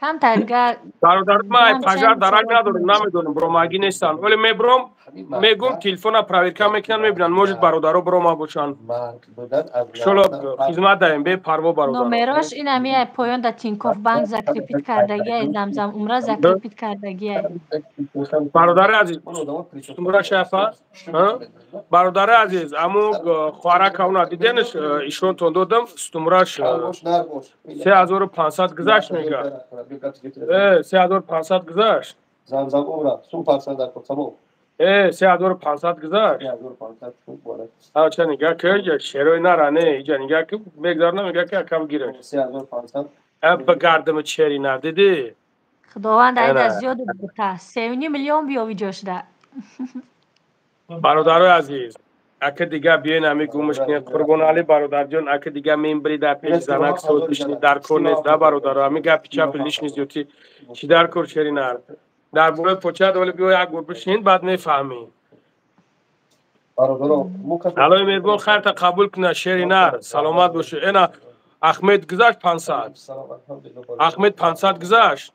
Камтар дига. Бародар, ман пажар дарак надорам, намедонам, бромагӣ нестанд, вале мебром, мегум, телефона проверка мекунанд, мебинанд, может, бародаро брома бошанд. Иншолло, хизмат даем бепарво, бародар. Номерош ин ҳами поён да Тинькофф банк закрепить кардагиай, Замзам умра закрепить кардагиай. Бародари азиз, умра шафа, бародари азиз, аму хоҳарака уна диденаш, ишонтон додам, стумраш 3500 гузашт, мега. 3500 гузашт. Замзам умра, сум 500 дар тамом. 3500 гузашт. А ча нигаҳ ки, шерои нара, не, иҷа нигаҳ ки, мегзарна, мега ки акам гираш. 3500. Ба гардами чери нар дидӣ? Худованд айда зиёд бута. 3,5 миллион биёви ҷошда. Бародарои азиз, ака дига биёен, ҳами гумш кунед. Қурбонали бародарҷон, ака дига мембри дар пеши занак соз бишини, дар кор нест да, бародаро. Ҳами гапи чапи лишний зиёдти чӣ дар кор, шери нар? Дар болои почат вале биё, як бор бишин, баъд мефаҳмӣ. Аллои меҳрубон хайрта қабул кунад, шери нар, саломат бошӣ. Эна Ахмед гузашт 500, Ахмед 500 гузашт.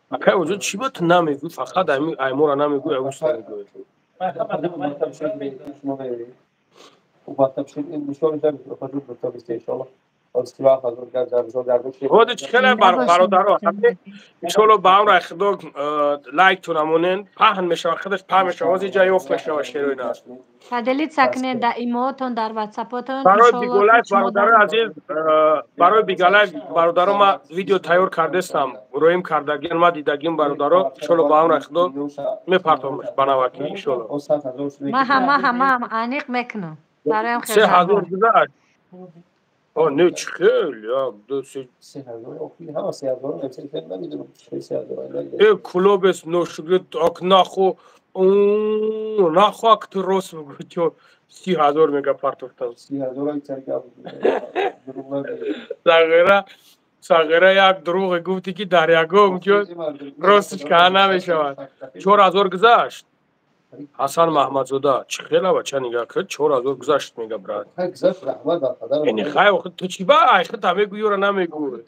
Акай оҷо, чӣ ба ту намегӯй? Фақат аймора намегӯй, агуста мегӯй. Води чӣ хеле, бародаро, иншолло, ба амри худо, лайктон амонен, паҳн мешава, худаш паҳн мешава, ҳозир ҷа ёфт мешава шерои нар. Поделиться кунед дар имоотон, дар ватсапотон. Барои биголайф, бародарои азиз, барои биголайф, бародаро, ма видео тайёр кардестам, роим кардагиан, ма дидагим, бародаро, иншолло, ба амри худо, мепартомаш ба наваки, иншолло. Ма ҳама ҳама аниқ мекунам. Бароям. 3000 гузашт. О, не, чӣ хел, як, ду, се. Э, клубес ношугри ак наху, наху, ак ту рост бигӯ, чо 30 000 мега партофтан. Сағира, сағира, як дурӯғе гуфтӣ, ки дар ягон ҷо ростиш каа намешавад. 4000 гузашт. Ҳасан Маҳмадзода, чӣ хела, бача, нигаҳ кар, 4000 гузашт, мега, брат. Яъне хай, охи ту чӣ ба ай худ мегӯ ёра намегӯ?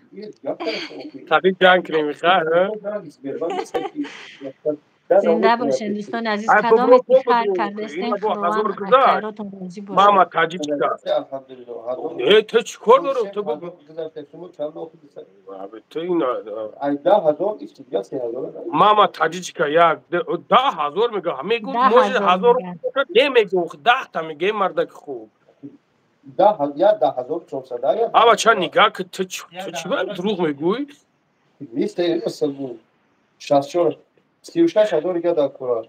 Таби ҷанг кунем, хай. Зинда бошед, дӯстони азиз, кадоме ки хайр кардастен, Худованд аз хайротон розӣ бошад. Мама таҷичка. Э, ту чӣ кор дорам? Ту ту ина мама таҷичка, як 10 000 мега, мегӯ, может, ҳазор не мегӯ, даҳта мега, мардаки хуб. 10400. Аба ча нигаҳ ки ту чӣ ба дурӯғ мегӯй? Нест, 64 36000 дига дар кора.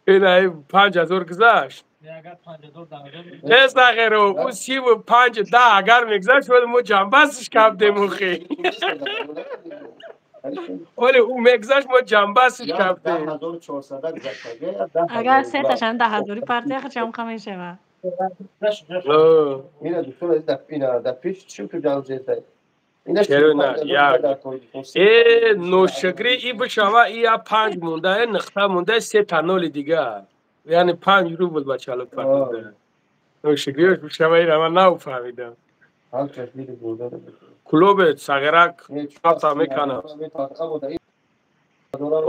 Ина 5000 гузашт. Нест нағеро, ӯ 35 10 агар мегузашт, мо ҷамбастиш кардем охи. Оле ӯ мегузашт, мо ҷамбастиш кардем. Агар сеташам 10000 партия хачам қа мешавад. Ина дӯстон азиз, дар пеш чӣ ту ҷамъ зетай? Э ношукрӣ и бишава, и я 5 монда, э нуқта монда, 3 та ноли дигар. Яъне 5 рубл ба чалу партида. Ношукриаш бишава, ира ман нафаҳмидам. Клубе сағирак ҳафта меканам.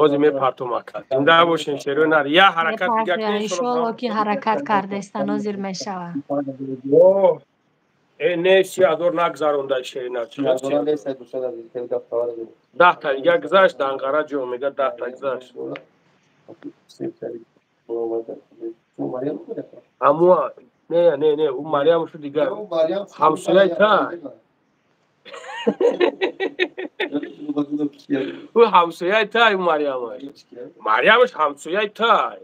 Ози мепартум ака. Зинда бошин шерои нар. Я ҳаракат дига кунед. Иншоалло ки ҳаракат кардаистан, ҳозир мешава. Э не, 30000 нагзаронда шери нар. 10 та дига гузашт, Данғара ҷо мега 10 та гузашт. Амуа, не, не, не, ӯ Марьям шу дигар. Ҳамсояи та. Ӯ ҳамсояи тай Марьямаш. Марьямаш ҳамсояи тай.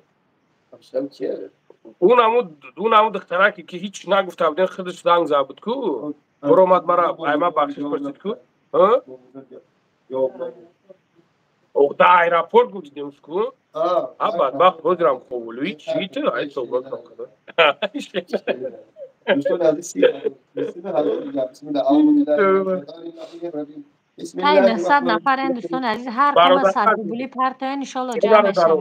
Ӯ намуд духтараке ки ҳеҷ нагуфта будем, худаш занг зад буд ку. Буромад мара айма бахшиш пурсид ку. Дар аэропорт гудидем ку. А бадбахт ҳозирам ховулӯи чӣ ту? Ай суҳбат кардам. دوستان عزیز тай 900 нафарен дӯстони азиз, ҳар кама 100 рубли партоен, иншолло ҷамъ мешавад.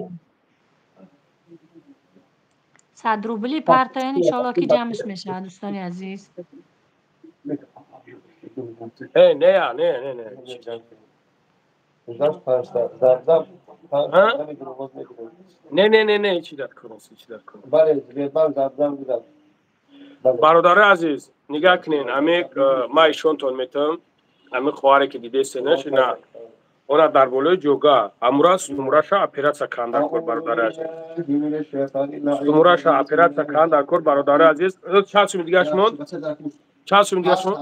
100 рубли партоен, иншолло ки ҷамъш мешавад, дӯстони азиз. Э не, не, не, не. Не, не, не, не, чӣ дар кор нест, чӣ дар кор. Бародари азиз, нигаҳ кунед, ами ма ишонтон метавам, ами хоҳаре ки дидесенаш, на она дар болои ҷога амура сумураша оператсия кан дар кор, бародари азиз. Сумураша оператсия кан дар кор, бародари азиз. Чанд суми дигаш монд? Чанд суми дигаш монд?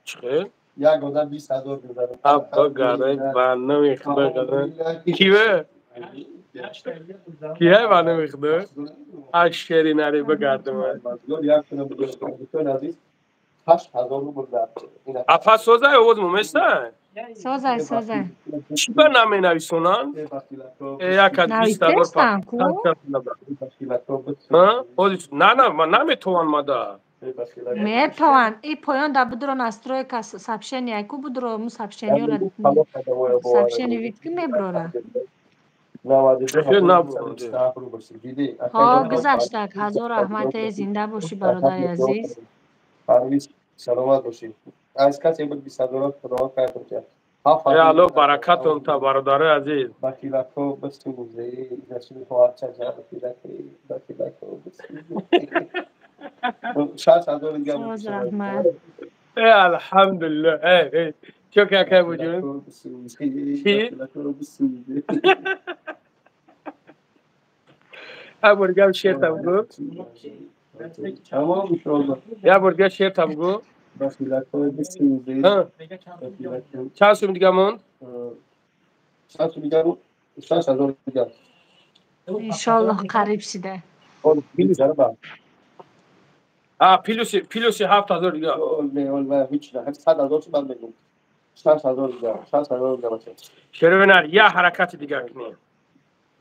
Чӣ? Як одам 20000 гузарад. Абба гарай ба номи Худо қадам. Киве? Кие ба номи Худо? Аш шери нари бигардам. Апа созай овоз муместа? Созай, созай. Чӣ ба наменависонанд? Як аз 20000. На, на, ман наметавонам мада. Метавон. И поён да будро настройка сообщения ку будро му сообщениёра сообщение вид ки меброра. Ҳо гузаштак, ҳазор раҳмате, зинда бошӣ, бародари азиз. Саломат бошӣ. Аз касе буд 20000 худованд хайр кунад. Алло баракатон та, бародари азиз. Бахилако бисӯзе, насиби хоҳарча бахилако, бахилако бисӯзе. 6000 дига. Раҳмат. Э алҳамдулиллоҳ. Э э чо какай буҷун? Чӣ? Я бор дига шертам гу. Тамом иншоалло. Я бор дига шертам гу. Бахилако бисӯзе. Чанд сум дига монд? Чанд сум дига? 6000 дига. Иншоаллоҳ қариб шида. А плюси плюси 7000 дига. Не, не, ҳеҷ не. 100000 чӣ ман мегӯм. 6000 дига, 6000 дига бача. Шервинар, я ҳаракати дига кунем.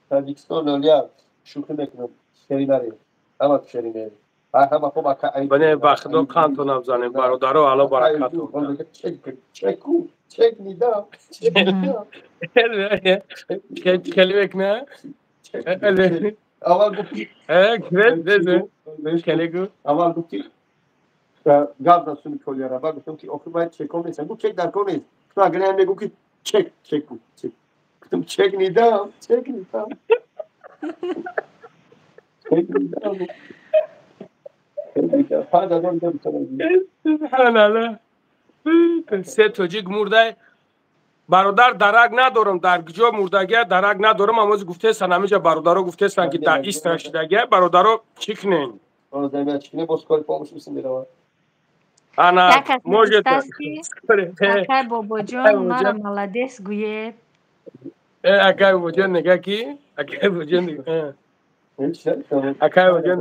Тоҷикистон 01 шӯхӣ мекунам. Шеринари. Ҳама шеринари. Ҳама хуб ака. Бане ба худо қандтон бзанем, бародаро, алло баракатон. Чеку, чек мидам. Хеле мекна? Аввал гуфти. Э, хеле гу. Аввал гуфти гап зад суми колияра. Баъд гуфтам ки охир бояд чеком нест. Гуфт чек дар кор нест. Гуфтам агар не мегӯ ки чек, чек гуфт, чек. Гуфтам чек нидам, чек нидам. Чек нидам. Субҳаналлоҳ. Се тоҷик мурдай. Бародар, дарак надорам, дар куҷо мурдагия дарак надорам, аммо гуфтесан, ҳамиҷа бародаро гуфтесан ки дар истра шидагия. Бародаро, чӣ кунем? Ана может акай бобоҷон мара молодец гӯед. Акай бобоҷон нега ки акай бобоҷон акай бобоҷон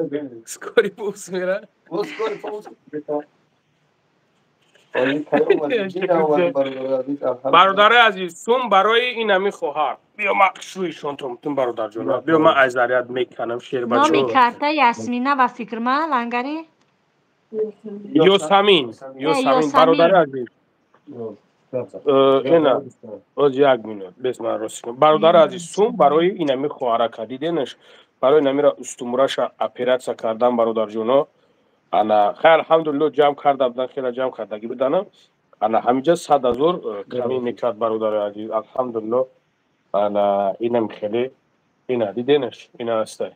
скорый помощь мера. Бародари азиз, сум барои ин ҳами хоҳар. Биё ма шӯишон тум бародарҷон. Биё ма аз заряд меканам шербачо. Номи карта Ясмина ва фикрма лангари? Ёсамин, Ёсамин бародари азиз. Ина, оз як минут, бес ман рост кунам. Бародари азиз, сум барои ин ҳами хоҳарака диденаш, барои ин ҳамира устумураша оператсия кардан бародарҷоно. Ана хайр, алҳамдулилло ҷамъ карда будан, хеле ҷамъ кардагӣ будана. Ана ҳамиҷа 100 ҳазор камӣ мекард бародари азиз, алҳамдулилло. Ана инам хеле ина диденаш, ина ҳастай.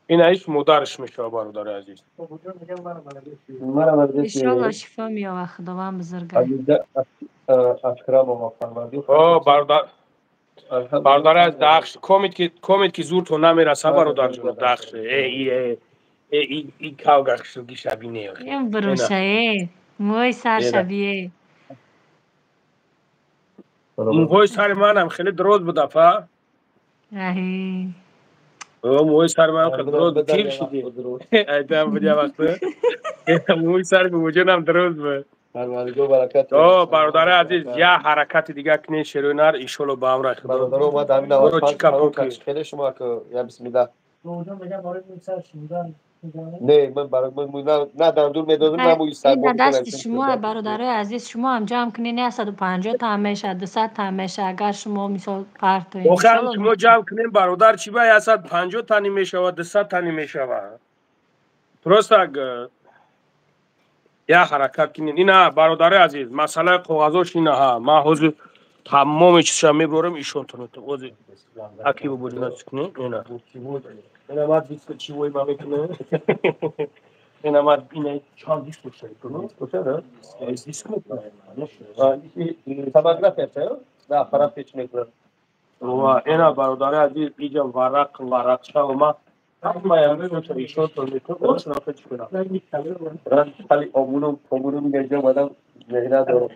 Ина иш модараш мешава бародари азиз. Иншолло шифо меёвад, Худованд бузурга. О бародар, бародари азиз, дахш комит ки зуртон намераса бародарҷон, дахш. Э э и кавгахшуги шабине. Ин буруша э, мӯи сар шабие. Мӯҳои сари манам хеле дароз буд апа. Аҳи. Мӯҳои сари манам хеле дароз буд, пир шуди. Айдам буд як вақт. Мӯҳои сари бобоҷонам дароз буд. О бародари азиз, як ҳаракати дига кунед шерои нар, иншолло ба ҳамроҳи Худо. Бародаро, ма дар ҳамин навбат хеле шумо я бисмилла. Не, ман барои на дандур медодам, на мӯи сар. Ин дасти шумо бародарои азиз, шумо ҳам ҷамъ кунед 150 та мешавад, 200 та мешавад, агар шумо мисол партоед. Охир шумо ҷамъ кунед бародар, чӣ ба 150 тани мешавад, 200 тани мешавад. Просто як ҳаракат кунед. Ина бародари азиз, масъалаи коғазош ина ҳа. Ман ҳозир тамоми чизша мебарам ишонтон. Ҳозир аки бобоҷона кунед. Ина. Ина ман диск чӣ вой ма мекунам. Ина ман ина чанд диск мешавад? Диск мекунам. Томография чаё? Да, аппарат печ мекунам. Ва ина бародари азиз, иҷа варақ варақча ма ҳамаям ишонтон мекунам. Хали обуну обуну меҷа омадам меҳнат дорам.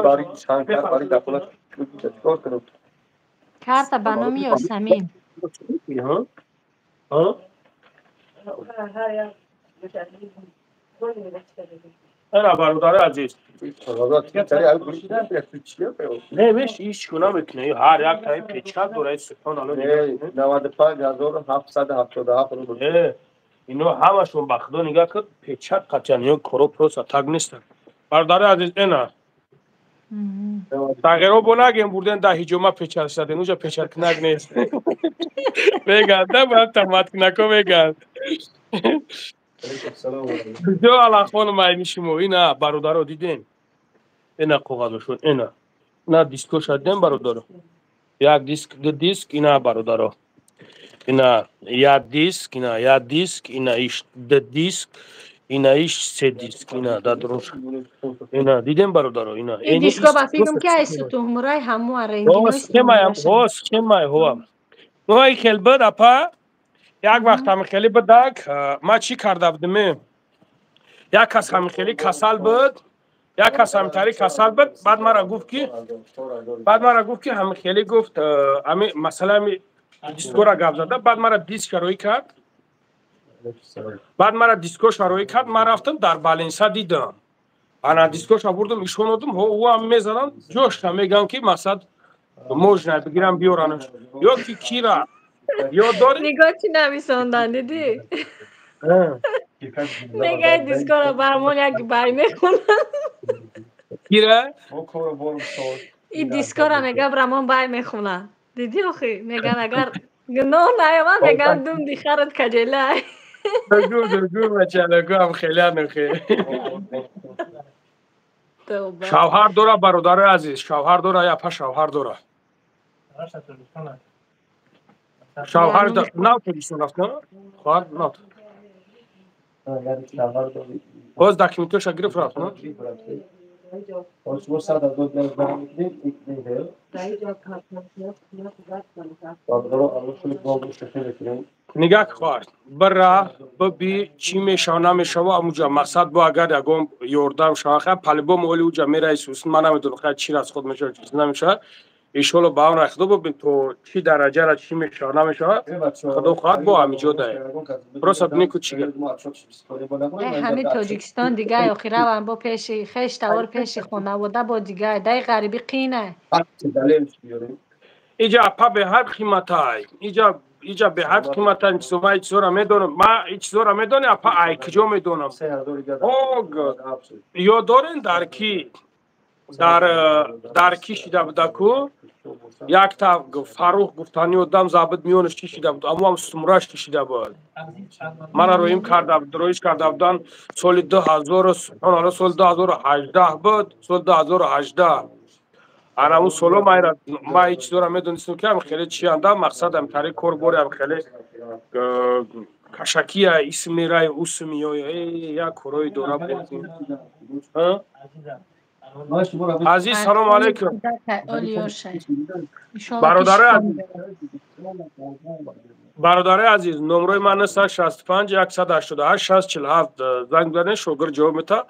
Бари чанд бари дахолат чикор кунам? Карта ба номи Ёсамин. Ана бародари азиз. Не, меш ҳеҷ куна мекунӣ. Ҳар як таи печат дора, субҳон Аллоҳ. 95777 рубл. Ино ҳамашон ба Худо нигаҳ кун, печат қатъян, ино коро просто так нестанд. Бародари азиз, ина. Тағйиро бо нагем бурден да ҳиҷома печат шуден, уҷа печаткунак нест. Мегӯянд, да ба таматкунако мегӯянд. Куҷо аллахонум айни шумо? Ина бародаро дидем. Ина коғазошон, ина. Ина дискоша дидем бародаро. Як диск, ду диск, ина бародаро. Ина як диск, ина як диск, ина иш ду диск, ина иш се диск, ина дадрунш. Ина дидем бародаро, ина. Ин диско ба фикрам ки ай сутуҳмурай ҳамуа рангинои схемаям, ҳо схемаи ҳо. Ной хел буд апа. Як вақт ҳами хеле будак, ма чӣ карда будем? Як кас ҳами хеле касал буд, як кас ҳамитари касал буд, баъд мара гуфт ки ҳами хеле гуфт, ҳами масъала ҳами дискора гап зада, баъд мара диск шароӣ кард. Баъд мара диско шароӣ кард, ман рафтам дар Баленса дидам. Ана дискоша бурдам, ишон додам, ҳо ӯ ҳам мезанам, ҷошта мегӯям ки масад можно бигирам биёранаш. Ё ки кира ёд дорӣ? Нигоҳ чӣ нависондан дидӣ? Мегӯяд дискора бармон як бай мехонад. Кира? Ин дискора мега брамон бай мехонад. Дидӣ охи? Меган агар гуноҳ наёмад, меган дум дихарат каҷелай. Гу гу бачала, гу ҳам хеле анохе. Шавҳар дора бародари азиз, шавҳар дора, япа шавҳар дора. Шавҳар нав Тоҷикистон рафт, на? Хоҳар нав. Боз документоша гирифт рафт, на? Нигаҳ хоҳар, бира Биби чӣ мешава намешава амуҷа мақсад бо агар ягон ёрдам шава хай по-любому оли уҷа мераи сус ман намедонам хай чӣ расход мешава чиз намешава. Иншоалло ба он рай худо бибин то чӣ дараҷара чӣ мешава намешава. Худо хоҳад бо ҳамиҷо дае. Просто бинӣ ку чӣ гап. Ҳами Тоҷикистон дигай охи раван бо пеши хеш тавор пеши хонавода бо дигай дай ғарибӣ қина. Иҷа апа беҳад қиматай. Иҷа беҳад қиматай чизо ман чизора медонам. Ман ин чизора медонам апа ай куҷо медонам. Ё дорен дар ки дар ки шида буда ку якта Фаррух гуфтани одам забит миёнаш чӣ шида буд, аммо ҳам сумраш чӣ шида буд. Мана роим карда буд, роиш карда будан соли 2000 субҳоналло соли 2018 буд, соли 2018. Ана он соло ман ин чизора медонистам ки ам хеле чи анда мақсадам тари кор бори ам хеле кашакия исм мерай усм меоя як корои дора буд. Азиз салом алейкум. Бародари азиз номрои ман 965 188 647 занг бизанед шогирд ҷавоб мета.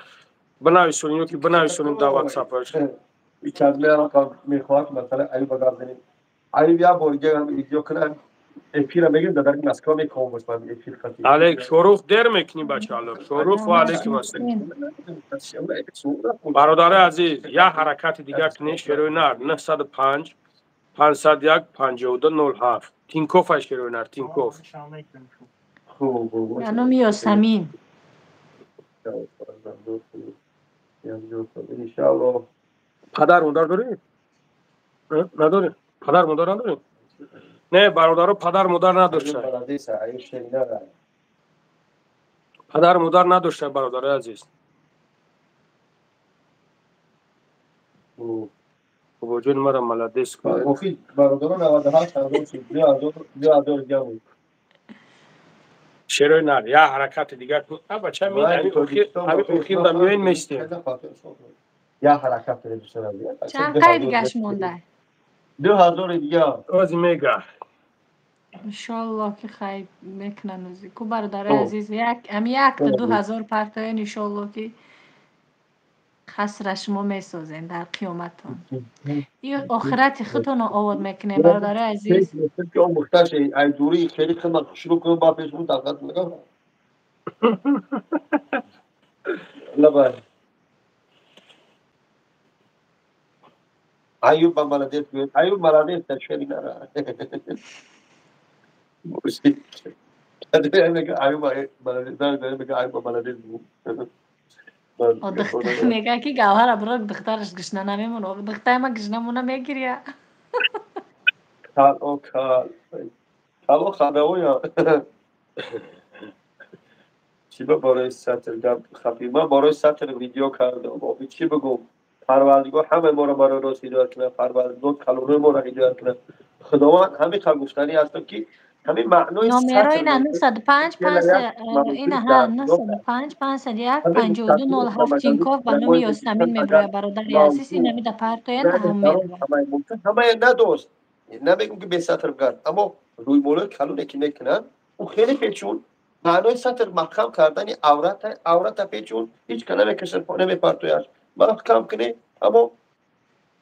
Бинависонед ё ки бинависонед дар ватсапаш. мехоҳад масалан Аюб гап занем. Аюб як бор дига ҳам видео кунад эфира мегирем дар Москва меком бош ман эфир хати. Алейк Шорух дер мекунӣ бачаалло. Шорух ва алейкум ассалом. Бародари азиз як ҳаракати дигар кунед шерои нар 905 501 52 07 Тинков ай шерои нар Тинков. Номи Ёсамин. Иншаллоҳ. Падар модар дорӣ? Надорӣ? Падар модар надорӣ? Не, бародаро падар модар надошта. Падар модар надошта бародари азиз. Бобоҷон мара молодец. Охи бародаро 98 ҳазор шуд, 2000 дига буд. Шерои нар, як ҳаракати дигар кун. А бача ми ҳами охир да миёин местем. Як ҳаракат дорем дӯстон. Чанд қай дигаш монда? 2000 дига. Ози мега. Иншоллоҳ ки хай мекунан ози. Ку бародари азиз як ами якта 2000 партоен иншоллоҳ ки хасра шумо месозен дар қиёматон. И охирати худтонро овод мекунем бародари азиз. Ки омӯхташ ай дури хеле хидмат шурӯъ кунам ба пеш он тақат мекунам. Лабай. Аюб молодец, Аюб молодец, шери нара. Аюб молодец, Аюб молодец. Мега ки гавҳара бирок духтараш гушна намемона, духтари ма гушна мона мегиря. Кал о кал. Кал о хандаоя. Чӣ ба бораи сатр гап хафи? Ман бораи сатр видео кардам. Охи чӣ бигӯм? Парвардигор ҳамаи моро барои рост ҳидоят кунад. Парвардигор калонои моро ҳидоят кунад. Худованд ҳамин қадр гуфтанӣ ҳастам ки ҳамин маънои номерои 905 5 ина ҳа 905 501 52 07 Тинков ба номи Ёсамин меброяд бародари азиз. Ин ҳамида партоянд ҳам меброяд. Ҳамаи надост. Намегӯм ки бесатр гард, аммо рӯймолои калоне ки мекунанд, ӯ хеле печун. Маънои сатр маҳкам кардани аврата, аврата печун, ҳеҷ ка намекашад, намепартояд. Маҳкам кунӣ, аммо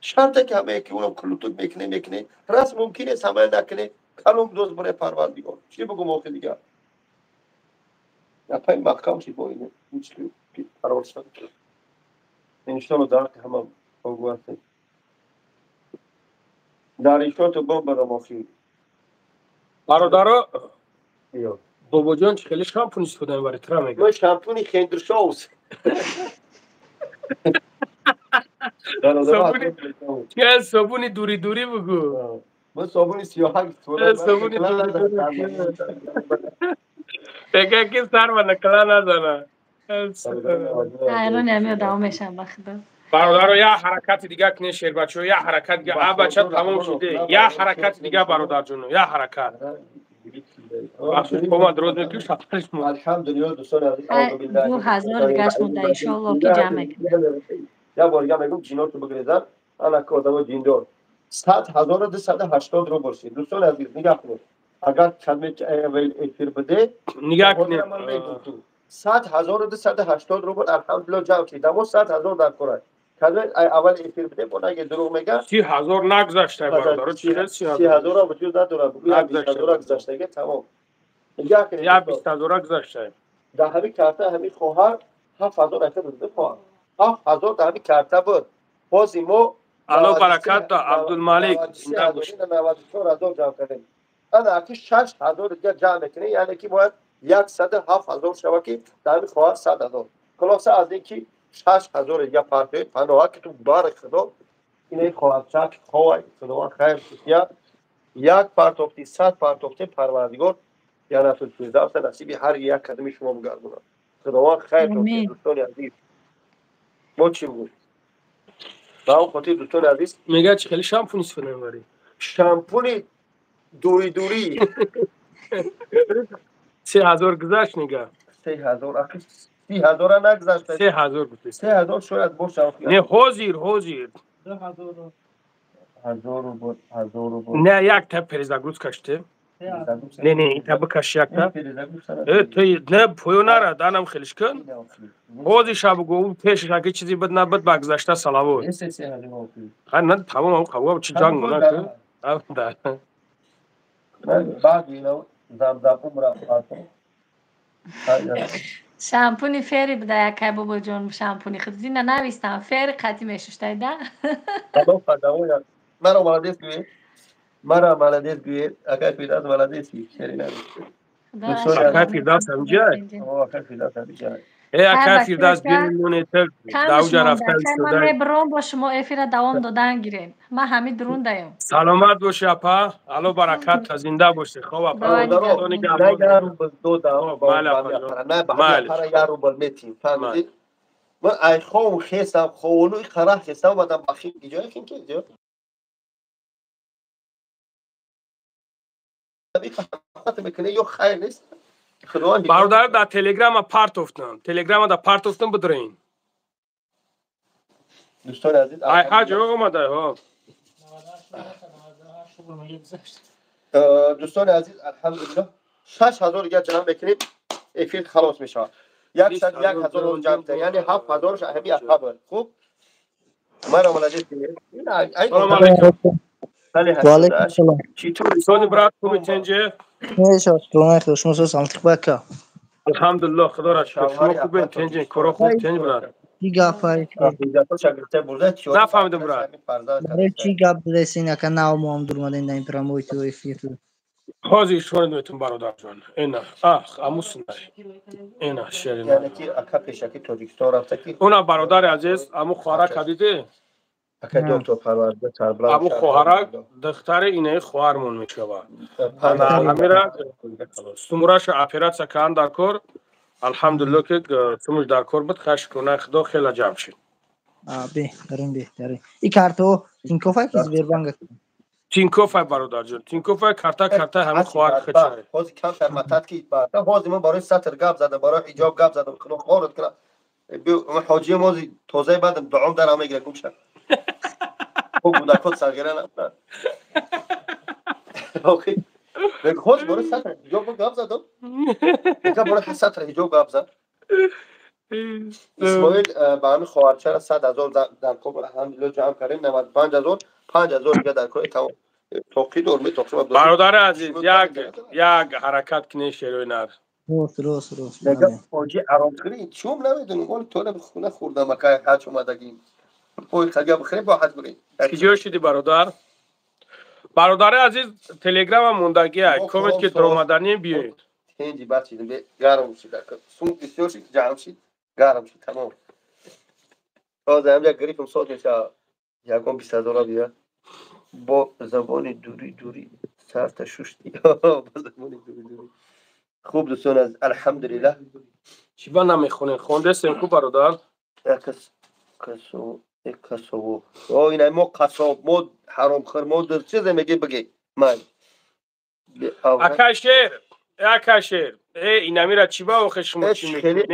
шарте ки ҳамае ки ӯро кулутук мекунӣ, мекунӣ, раст мумкин нест ҳамае накунӣ, калом доз барои Парвардигор. Чӣ бигӯм охи дигар? Напай маҳкам шид бо ин ки қарор шуд. Иншоалло дар ҳаққи ҳама огоҳ ҳастем. Дар ишоту бомбарам охи. Бародаро, бобоҷон чӣ хеле шампун истифода мебаред? Тра мегӯяд. Ман шампуни Хендершоус. Собуни дури дури бугӯ. Ман собуни сиёҳак истифода собуни дури дури. Мегӯяд ки сар ба накла назана. Ҳайрони ҳамиё давом мешавам ба худо. Бародаро як ҳаракати дигар кунед шербачаҳо, як ҳаракат дигар. А бача тамом шуде. Як ҳаракати дигар бародарҷоно, як ҳаракат. Бахшиш дроз мекунӣ шафариш мо. Алҳамдулиллоҳ дӯстони азиз, 2000 дигаш монда иншоаллоҳ ки ҷамъ мекунем. Як бор дигар мегӯм ҷинотро бигрезан, ана ки одамо диндор. 100,280 рубл шид. Дӯстони азиз, нигаҳ кунед. Агар кадме эфир буде, нигоҳ кунед. 100,280 рубл алҳамдулиллоҳ ҷамъ шид. Дамо 100,000 дар кор аст. Кадме аввал эфир буде, бо наге дурӯғ мега. 30,000 нагузашта бародаро, чи 30,000? 30,000 вуҷуд надорад. 20,000 гузаштаги, тамом. Нигоҳ кунед. Я 20,000 гузашта. Дар ҳамин карта ҳамин хоҳар 7,000 ака буд, хоҳар. 7,000 дар ҳамин карта буд. Бози мо Алло баракат Абдулмалик. 94,000 ҷамъ кардем. Ана аки 6,000 дига ҷамъ мекунем, яъне ки бояд 107,000 шава ки дар ҳамин хоҳар 100,000. Хулоса аз ин ки 6,000 дига партоед, паноҳа ки ту барак худо инаи хоҳарчак ховай худованд хайр я як партохти 100 партохти парвардигор ҷаннатул фирдавса насиби ҳар як кадами шумо бигардонад. Худованд хайр дод, дӯстони азиз. Мо чӣ бигӯем? Ба он хотир дӯстони азиз мега чи хеле шампун истифода мебарӣ? Шампуни дури дури. 3,000 гузашт нига. 3,000 ахи 30,000 нагузашт. 3,000 гуфти. 3,000 шояд бошад. Не, ҳозир, ҳозир. 2,000 ҳазор рубл, ҳазор рубл. Не, як та перезагрузка ште. Не, не, та бикаш як та. Э, ту не поё нара, данам хелиш кун. Ҳозир шаб гу пешаш аги чизи бад набад ба гузашта салавот. Ха, на тамом ам қавга чи ҷанг мона ку. Да. Баъд ина замзам умра Шампуни фери буда якай бобоҷон, шампуни худ зина навистам, фери қатӣ мешуштай да. Маро молодец гӯед. Маро молодец гӯед. Акай Фирдавс молодец шери навист. Акай Фирдавс ҳамҷай? Акай Фирдавс ҳамҷай. Э, акай Фирдавс биёмонед давҷа рафта истода. Ман мебром бо шумо эфира давом додан гирем. Ман ҳамин дурундаем. Саломат боши апа, алло баракат, зинда боши. Хоб апа. На рубл додам, на я рубл метим. Фаҳмидӣ? Ман ай хов хестам, ховлуи қара хестам, омадам ба хин ҷоя хин ки ҷо. Мекунӣ ё хайр нест? Бародар, дар телеграма партофтам. Телеграма да партофтам, бидурин. Дӯстони азиз, ай ҳаҷ омада, ҳо. Дӯстони азиз, алҳамдулиллоҳ 6,000 дига ҷамъ мекунем, эфир халос мешавад. 101,000 ҷамъ, яъне 7,000 ҳами ақаб. Хуб, маро молодец. Салом алейкум. Валейкум салом. Сони брат, хуби, тенҷе? Мешавад, шумо шумо со саломатӣ бака. Алҳамдулиллоҳ, худоро шукр. Шумо хубен, тенҷе? Коро хуб, тенҷ брат? Чӣ гапай? Нафаҳмидам, брат. Барои чӣ гап додесин, ака нав мо ҳам дурмадем дар ин прямой ту эфир? Ҳозир ишора метун, бародарҷон. Ина, ах, амусунай. Ина, шерина. Яъне ки ака пешаки Тоҷикистон рафта ки Уна бародари азиз, аму хоҳара кадиде? Ака доктор парварда сарбланд. Аму хоҳарак духтари инаи хоҳармон мешавад. Ана ҳамира сумураша оператсия карданд дар кор. Алҳамдулиллоҳ ки сумуш дар кор буд, хайр шукрона худо хела ҷамъ шид. Беҳтарин, беҳтарин. И картаҳо Тинькофф ки Сбербанк? Тинькофф, бародарҷон, Тинькофф карта, карта ҳамин хоҳар хичай. Ҳозир камтар матад ки ҳозир ман барои сатр гап задам, барои ҳиҷоб гап задам, худо хорат кунад. Ҳоҷиям ҳозир тозаи баъдам дуом дарам мегирад, гум шад. Хуб кӯдакот сағира набуданд. Ҳозир барои сатр ҳиҷоб гап задам. Барои сатр ҳиҷоб гап зад. Исмоил ба ҳамин хоҳарчара 100,000 дар кор, алҳамдулиллоҳ ҷамъ кардем, 95,000, 5,000 дига дар кор, тамом. Тоқӣ дор метоқӣ. Бародари азиз, як як ҳаракат кунед, шерои нар. Рост, рост, рост. Ҳоҷи аромхӯрӣ чум намедонам, оли тола хона хӯрдам, акай ҳаҷ омадагим. Ой, хага бихӯрем, бо ҳаҷ бирем. Киҷо шуди, бародар? Бародари азиз, телеграма мондагия, комент ки дуромаданӣ биёед. Тенҷи бачидим, гарм шид. Сум бисёр шид, ҷамъ шид, гарм шид, тамом. Ҳозир ҳамҷа гриппм соз мешавад. Ягон 20,000 бия. Бо забони дури дури сарта шушти. Бо забони дури дури. Хуб, дӯстон аз алҳамдулиллаҳ. Чӣ ба намехонем? Хондесем ку, бародар? Касо касобо. О, ина мо қасоб, мо ҳаромхӯр, мо чизе меги бигӣ. Ман. Акай шер, акай шер. Э, инамира чӣ ба охе шумо чӣ мекунед?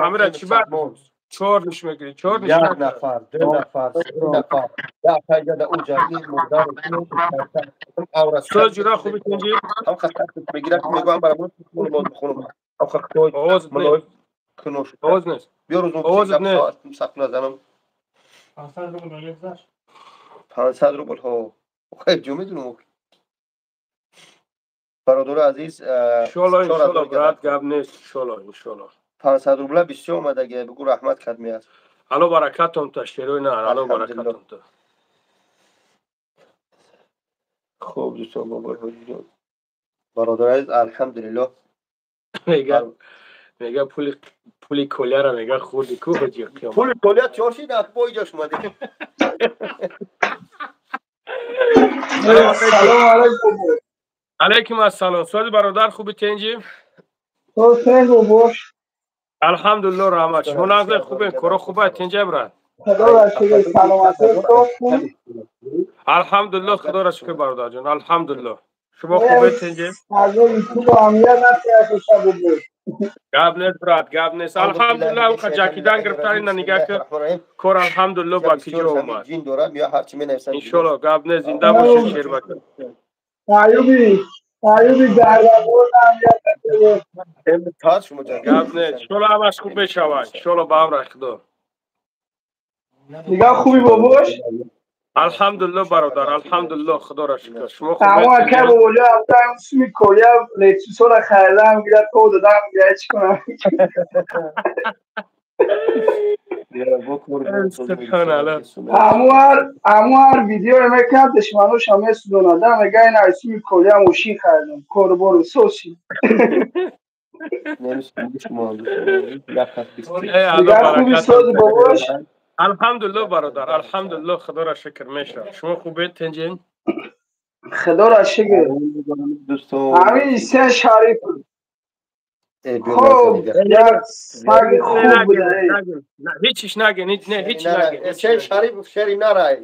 Амира чӣ ба? Чор ниш мегирӣ, чор ниш. Як нафар, ду нафар, се нафар. Я пайда да уҷа ин модар Соз ҷура хуби тинҷи? Ҳам хатар мегирад, мегӯям барамон намоз бихонам. Ҳам хаттой овоз кунош. Овоз нест. Биё рӯз овоз нест. Сахт назанам. 500 рубл мегирдаш? 500 рубл ҳо. Хай ҷо медунам. Бародари азиз, иншоалло, иншоалло, брат, гап нест, иншоалло, иншоалло. 500 рубла бисёр омадаги, бигӯ раҳмат кадми аст. Ало баракатон та, шерои нар, ало баракатон та. Хуб, дӯстон, бобои ҳоҷиҷон. Бародари азиз, алҳамдулиллоҳ. Мега пули коляра мега хӯрди ку ҳоҷи қиёмат. Пули коля чор шид, бо иҷош омадем. Салом алайкум. Алайкум ассалом. Сози бародар, хуби тенҷи? Хуб бош. Алҳамдулиллоҳ, раҳмат. Шумо нағзе хубен, коро хуба тенҷа брат? Худоро шукр, саломатӣ хуб. Алҳамдулиллоҳ, худоро шукр бародарҷон, алҳамдулиллоҳ. Шумо хубе тенҷи? Аз ютуб амният натиша буд. Гап нест брат, гап нест. Алҳамдулиллоҳ, уқа ҷакидан гирифтани на нигаҳ ки кор алҳамдулиллоҳ ба киҷо омад. Ҷин дорам ё ҳарчи менависам. Иншоаллоҳ, гап нест, зинда бошед шербака. Аюби, аюби дарвоза амният Гап нест. Иншоаллоҳ ҳамаш хуб мешавад. Иншоаллоҳ ба амри Худо. Нигоҳ хуби бобош? Алҳамдулиллоҳ бародар, алҳамдулиллоҳ, худоро шукр. Шумо хуб? Ҳамон ака бобоҷон, рафтам суми колия лексусора харидам, гирад то додам, гирад чӣ кунам? Ҳамон ҳар видеое мекунад, душманошам месӯзонад, мега ин аз суми колия мошин харидам, корубору соси. Дигар хуби сози бобош? Алҳамдулиллоҳ бародар, алҳамдулиллоҳ, худоро шукр мешавад. Шумо хубед тенҷин? Худоро шукр. Ҳамин Исен Шариф. Хуб, як саги хуб буда. Ҳеҷ нагин, ҳеҷ не, ҳеҷ нагин. Шер Шариф шери нарай.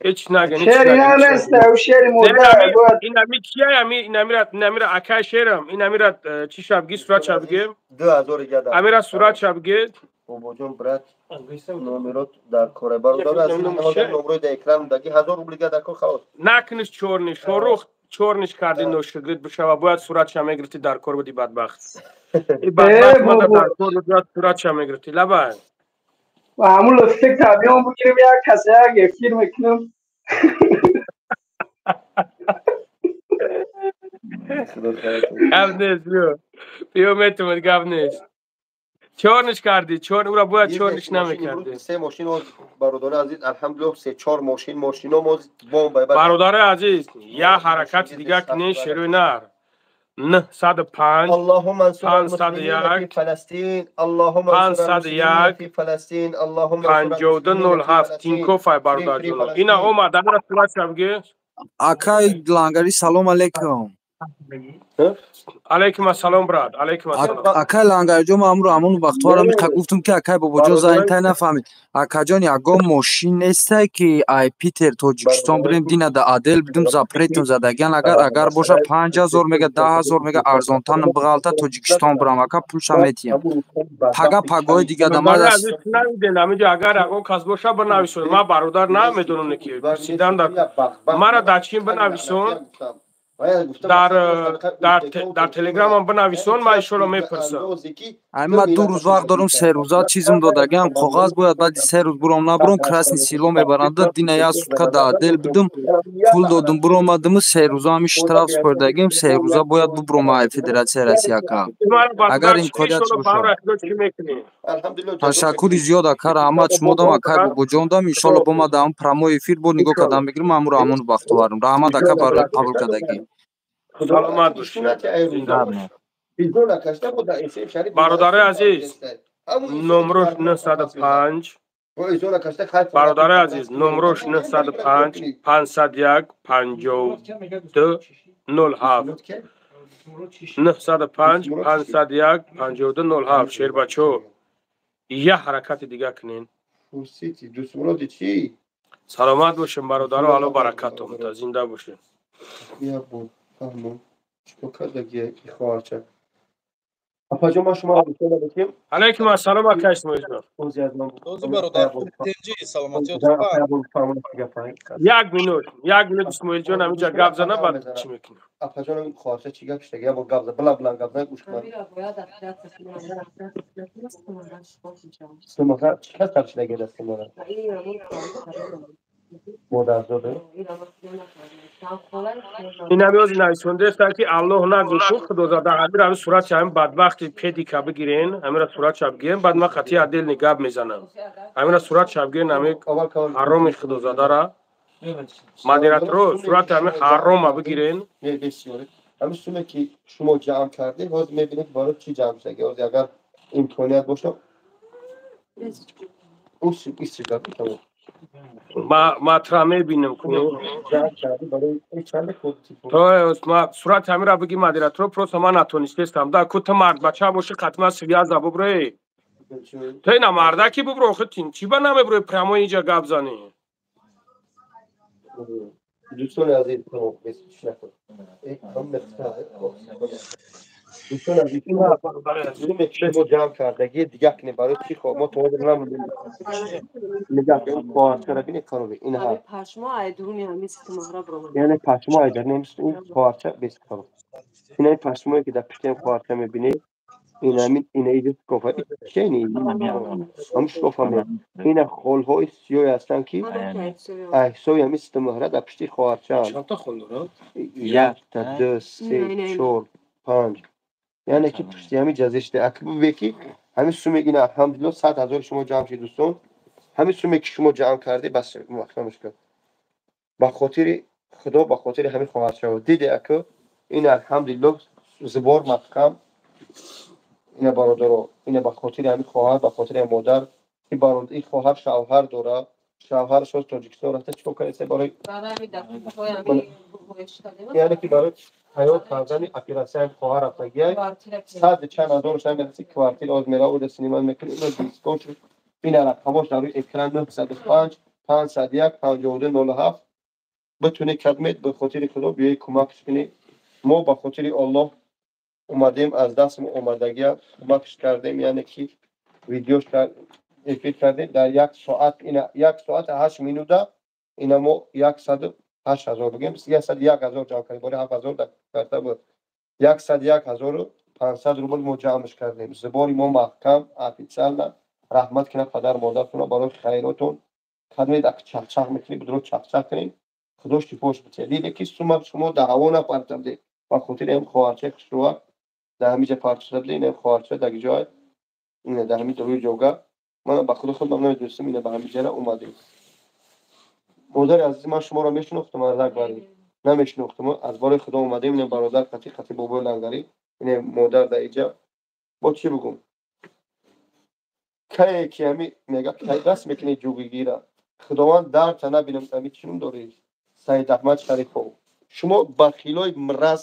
Ҳеҷ нагин. Шери на нест, ӯ шери модар. Ин ами кия ами ин амира, ин амира акай шерам, ин амира чӣ шабги сурат шабги? 2000 гада. Амира сурат шабги. Бобоҷон брат, номерот дар коре бародар аз номрои дар экран даги 1000 рубл дар кор халос. Накуниш чорниш, шорух чорниш карди ношугрид бишава, бояд суратша мегирифти дар кор буди бадбахт. И бадбахт мада дар кор буд, суратша мегирифти лабай. Ва ҳамун лофтик табиён бигирим, як каса як эфир мекунам. Гап нест, биё. Биё метавонад, гап нест. Чорниш кардӣ, чор ура бояд чорниш намекардӣ. Се мошин бародари азиз, алҳамдулиллоҳ, се чор мошин, мошино мо бомба. Бародари азиз, я ҳаракати дигар кунӣ шеруи нар. 905 اللهم انصر 501 في فلسطين، اللهم انصر 501 في فلسطين، اللهم 5207 Тинькофф ай бародарҷон. Ина омад, амира сурат шабги. Акай Лангари, салом алейкум. Алейкум ассалом брат, алейкум ассалом. Акай Лангариҷон, ман амру ҳамон вақтҳоро меқа гуфтум ки акай бобоҷон зайн тай нафаҳмид. Акаҷон, ягон мошин нестай ки ай Питер Тоҷикистон бирем, дина да адел бидум запретум задагиан, агар боша 5000 мега, 10000 мега арзонтан бағалта Тоҷикистон бирам, ака пулша метиҳам. Пага пагоҳи дига да ман аз навиден, ҳаминҷо агар ягон кас боша бинависон. Ман бародар намедонам ки пурсидан дар мара дар чин бинависон. Дар телеграмам бинависон, ман иншоалло мепурсам. Ай ман 2 рӯз вақт дорам, 3 рӯза чизм додагиам, коғаз бояд баъди 3 рӯз буром набуром, Красный Село мебаранд. Дина як сутка да отдел будум, пул додум, буромадиму 3 рӯза ҳами штраф спордагиам, 3 рӯза бояд бубуром ай Федератсияи Россия ака. Агар имконият бошад. Ташаккури зиёд ака, раҳмат шумо дам, акай бобоҷон дам, иншоалло бо ман дар ҳамон прямой эфир бо нигоҳ кардам мегирам, амру ҳамон бахтоварам. Раҳмат ака барои қабул кардагӣ. Саломат бошед. Бародари азиз, номрош 905. Бародари азиз, номрош 905 501 52 07. 905 501 52 07. Шербачо, я ҳаракати дига кунен. Саломат бошем бародаро, алло баракатон, зинда бошед. Фаҳмон чикор кардаги хоҳарча. Апаҷон, ман шуморо бисёр. Алайкум ассалом, ака Исмоилҷон. Този бародар, тенҷи, саломатиёт. Як минут, як минут, Исмоилҷон ҳаминҷа гап зана, баъд чӣ мекунем? Апаҷон, хоҳарча чӣ гап шуда? Як бор гап за, билан билан гап зан, гӯш кунам. Сумаха чӣ касал шуда дастимора? Модарзода. Ин ҳами ози нависондеста, ки Аллоҳ нагӯ, худозада, ҳамира ҳами сурати ҳами бадбахти педика бигирен, ҳамира суратша бигирен, баъд ман қатъи отдельный гап мезанам. Ҳамира суратша бигирен, ҳами ҳароми худозадара. Модераторо, сурати ҳами ҳарома бигирен. Ҳамин суме, ки шумо ҷамъ кардед, ҳозир мебинед, барои чӣ ҷамъ шуда. Ҳозир агар имконият боша, тамом. Ма тра мебинем. То сурати ҳамира биги, модераторо, просто ман натонистестам да ку ту мардбача боши, қатма связа бубре. Ту ина мардаки бубро, охи тин чӣ ба намеброи, прямо инҷа гап занӣ? Дӯстони азиз, дӯстони азиз, мо ҷамъ кардагӣ дигар кунем. Барои чӣ мо то ҳозир намудем? Нигоҳ кун, хоҳарчара бинед, кароби инҳа, яъне пашмо ай дар ин хоҳарча бес кароб. Ина пашмое, ки дар пуштаи хоҳарча мебинед, инамин ина иҷо шкофа чени, ҳамн шкофа, ина холҳои сиёҳе ҳастанд, ки ҳисоби ҳамин ситмуҳра дар пушти хоҳарчаанд. Якта, ду, се, чор, панҷ, яъне ки пушти ҳамин ҷазир шуда. Аки бубе, ки ҳамин суме, ина алҳамдулилло, 100 000 шумо ҷамъ шид. Дӯстон, ҳамин суме, ки шумо ҷамъ кардӣ, бас махкамаш кард ба хотири Худо, ба хотири ҳамин хоҳарчаҳо. Диде, аку ин алҳамдулилло, сбор маҳкам. Ина бародаро, ина ба хотири ҳамин хоҳар, ба хотири ҳамин модар. Ин хоҳар шавҳар дора, шавҳараш ҳоз Тоҷикистон рафта, чӣ кор кардааст барои, яъне ки барои ҳаёт кардани оператсияи хоҳар рафтагиай, сад чанд ҳазораш намераси, квартира оз меравода снимать мекунӣ. Ина дискон шуд. Ина рақамош дар рӯи экран: 905 501 52 07. Битунӣ кадмед, ба хотири Худо биёи, кӯмакш кунӣ. Мо ба хотири Оллоҳ омадем, аз дастмо омадагия кӯмакш кардем, яъне ки видеош эфир кардем дар як соат, ина як соат 8 минута. Ина мо 108 000, бигем 101 000 ҷамъ кардем. Бори 7000 карта буд, 101 500 рубл мо ҷамъш кардем. Сбори мо маҳкам, официально. Раҳмат кунад падар модаратона барои хайротон. Кадмед, ак чақчақ мекунӣ, будро чақчақ кунем, Худо шифош битиҳад. Диде, ки сума шумо дар ҳаво напартабде, ба хотири ҳам хоҳарчаи хушрӯа дар ҳамиҷа партшуда буде. Ина хоҳарча дар ҷой, ина дар ҳамиҷа рӯи ҷога. Ман ба Худо худам намедонистам, ина ба ҳамиҷара омадем. Модари азизи ман, шуморо мешинохтам, мардак бари намешинохтам. Аз бораи Худо омадем. Ина бародар қатӣ қатӣ бобои лангарӣ, ина модар дар иҷа. Бо чӣ бигум? Кае ки ҳами мега, кай даст мекунӣ ҷугигира, Худованд дарта набинам. Ами чӣ ном дорӣ? Саид Аҳмад Шарифов. Шумо бахилои мраз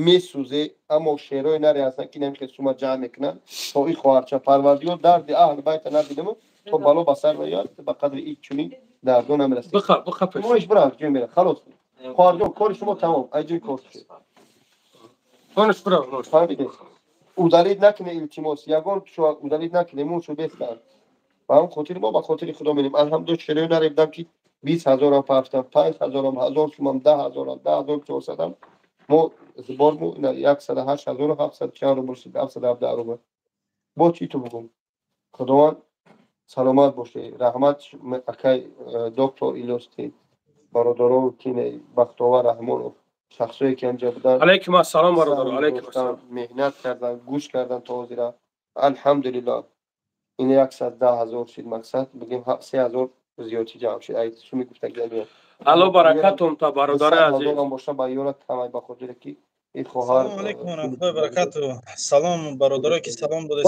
месӯзе, аммо шерои наре ҳастанд, ки намихе сума ҷамъ мекунанд то и хоҳарча. Парвардигор дарди аҳли байта набинаму, то бало ба сар наёяд, ба қадри и чунин дардо намерасед. Шумоиш бирав, ҷой мера, халос. Хоҳарҷон, кори шумо тамом, ай ҷои кор шуд. Фаҳмидед? Удалить накунед, илтимос, ягон удалить накунед, муншу бестан. Ба ҳам хотири мо, ба хотири Худо мерем. Алҳамдулилла, шерои наре будам, ки 20 000-ам партам, 5000-ам, 1000 сумам, 10 000-ам, 10 400-ам. Мо сборму 108 700 чанд рубл шуд, 717 рубл. Бо чӣ ту бугум? Худованд саломат боше. Раҳмат, акай доктор Илёсти, бародаро, ки Бахтовар Раҳмонов, шахсое, ки анҷа буданд. Алайкум ассалом, бародаро, алайкум ассалом. Меҳнат кардан, гӯш кардан то ҳозира. Алҳамдулилло, ин 110 000 шид, мақсад бигем, 3000 зиёдчи ҷамъ шид. Ай суми гуфтагиам. Алло баракатум та, бародари азиз. Ҳазорам боша ба ёра тамай, ба хотире ки ин хоҳар. Салому алайкум ва раҳматуллоҳи баракату. Салом, бародарое, ки салом дода.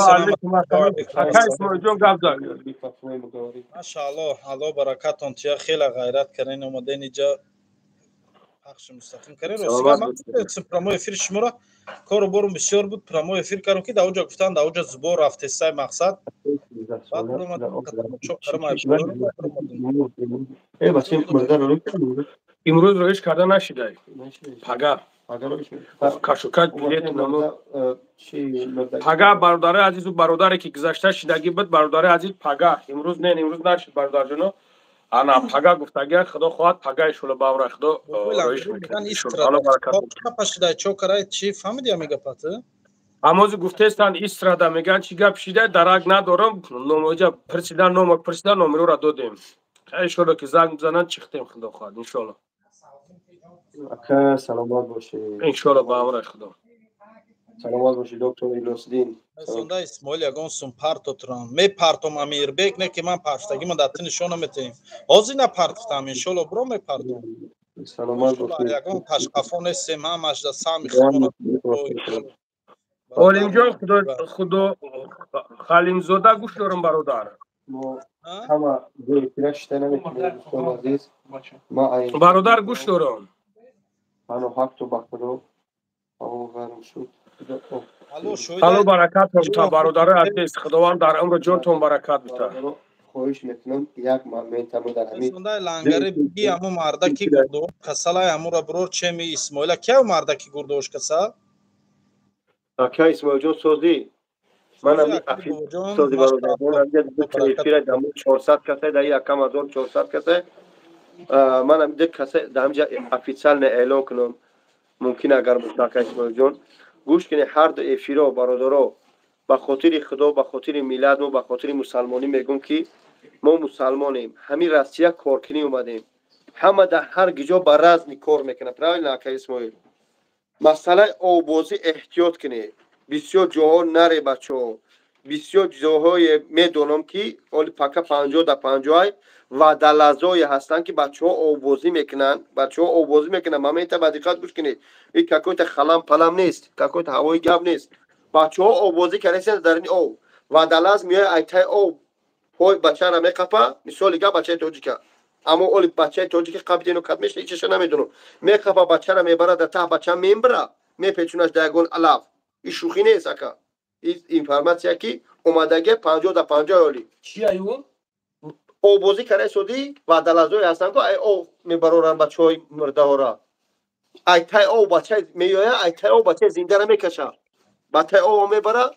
Акай Исмоилҷон, гап зад. Машааллоҳ, Алло баракатон тия, хеле ғайрат карден, омаден иҷа, пахши мустақим кардем. Ростига, прямой эфири шуморо кору борум бисёр буд, прямой эфир кардам, ки дар оҷа гуфтан, дар оҷа сбор рафтесай, мақсад. Баъд буромадам, чоқ карам. Имрӯз роиш карда нашидай, пага. Кашукат билет. Пага, бародари азизу бародаре ки гузашта шидагӣ буд, бародари азиз, пага, имрӯз не, имрӯз нашид, бародарҷоно. Ана пага гуфтагия, худо хоҳад, пага иншолло ба амрои худо роиш мекунем. Амози гуфтестанд, истрада мегӯянд, чӣ гап шида, дарак надорам. Номоҷа пирсидан, нома пирсидан, номероро додем. Иншолло ки занг бизананд, чихтем, худо хоҳад, иншолло. Ака, саломат бошед. Иншолло, ба амрои худо. Саломат бошед, доктор Илосиддин. Сонда Исмоил, ягон сум партотрам мепартом, Амирбек, не ки ман партагима дар ти нишон наметаҳем. Ҳозир напартфтам, иншолло бро мепартом. Саломат бошед. Ягон ташқафо нестем, ҳамаш да сами. Олимҷон, худо худо Халимзода, гӯш дорам, бародар. Мо ҳама ҷои шита наметавонем, дӯстони азиз. Бародар, гӯш дорам. Ано ҳақту ба худо ғарм шуд. Алло баракатон та, бародарои азиз, худованд дар умру ҷонтон баракат бита. Хоҳиш мекунам, як моментамо дар ҳамин лангари биги, ҳамо мардаки гурдоош касалай, ҳамура бирор чеми Исмоила, кияв мардаки гурдоош касал? Ака Исмоилҷон, созӣ? Манам сози, бародарон, 400 каса дар якам ҳазор 400 каса. Манам ду каса дар ҳамҷа официально эълон кунам, мумкин агар боша. Ака Исмоилҷон, гӯш кунед, ҳар ду эфиро, бародаро, ба хотири худо, ба хотири миллат, мо ба хотири мусалмонӣ мегӯм, ки мо мусалмонем, ҳамин Россия коркунӣ омадем. Ҳама дар ҳар гиҷо ба разни кор мекунад, правильно, ака Исмоил? Масъалаи оббозӣ эҳтиёт кунед, бисёр ҷоҳо наре, бачаҳо. Бисёр ҷоҳое медонам, ки оли пака 50 да 50-ай вадалазое ҳастанд, ки бачаҳо оббозӣ мекунанд, бачаҳо оббозӣ мекунанд. Момента ба диққат гӯш кунед, и какой-то халам палам нест, какой-то ҳавои гап нест. Бачаҳо оббозӣ кардастанд дар ин об, вадалаз меояд, айтай об пой бачаро меқапа. Мисоли гап, бачаи тоҷика, аммо оли бачаи тоҷики қабдину кад меша, ичаша намедонам, меқапа, бачаро мебара дар таҳ, бача мембира, мепечунаш дар ягон алаф. И шӯхӣ нест, ака, информация ки омадаги 50 да 50 оли оббозӣ карда содӣ, вадалазое ҳастанд, ку ай об мебароранд бачаҳои мурдаҳора. Айтай об бача меоя, айтай об бачаи зиндара мекаша, ба тай об мебара,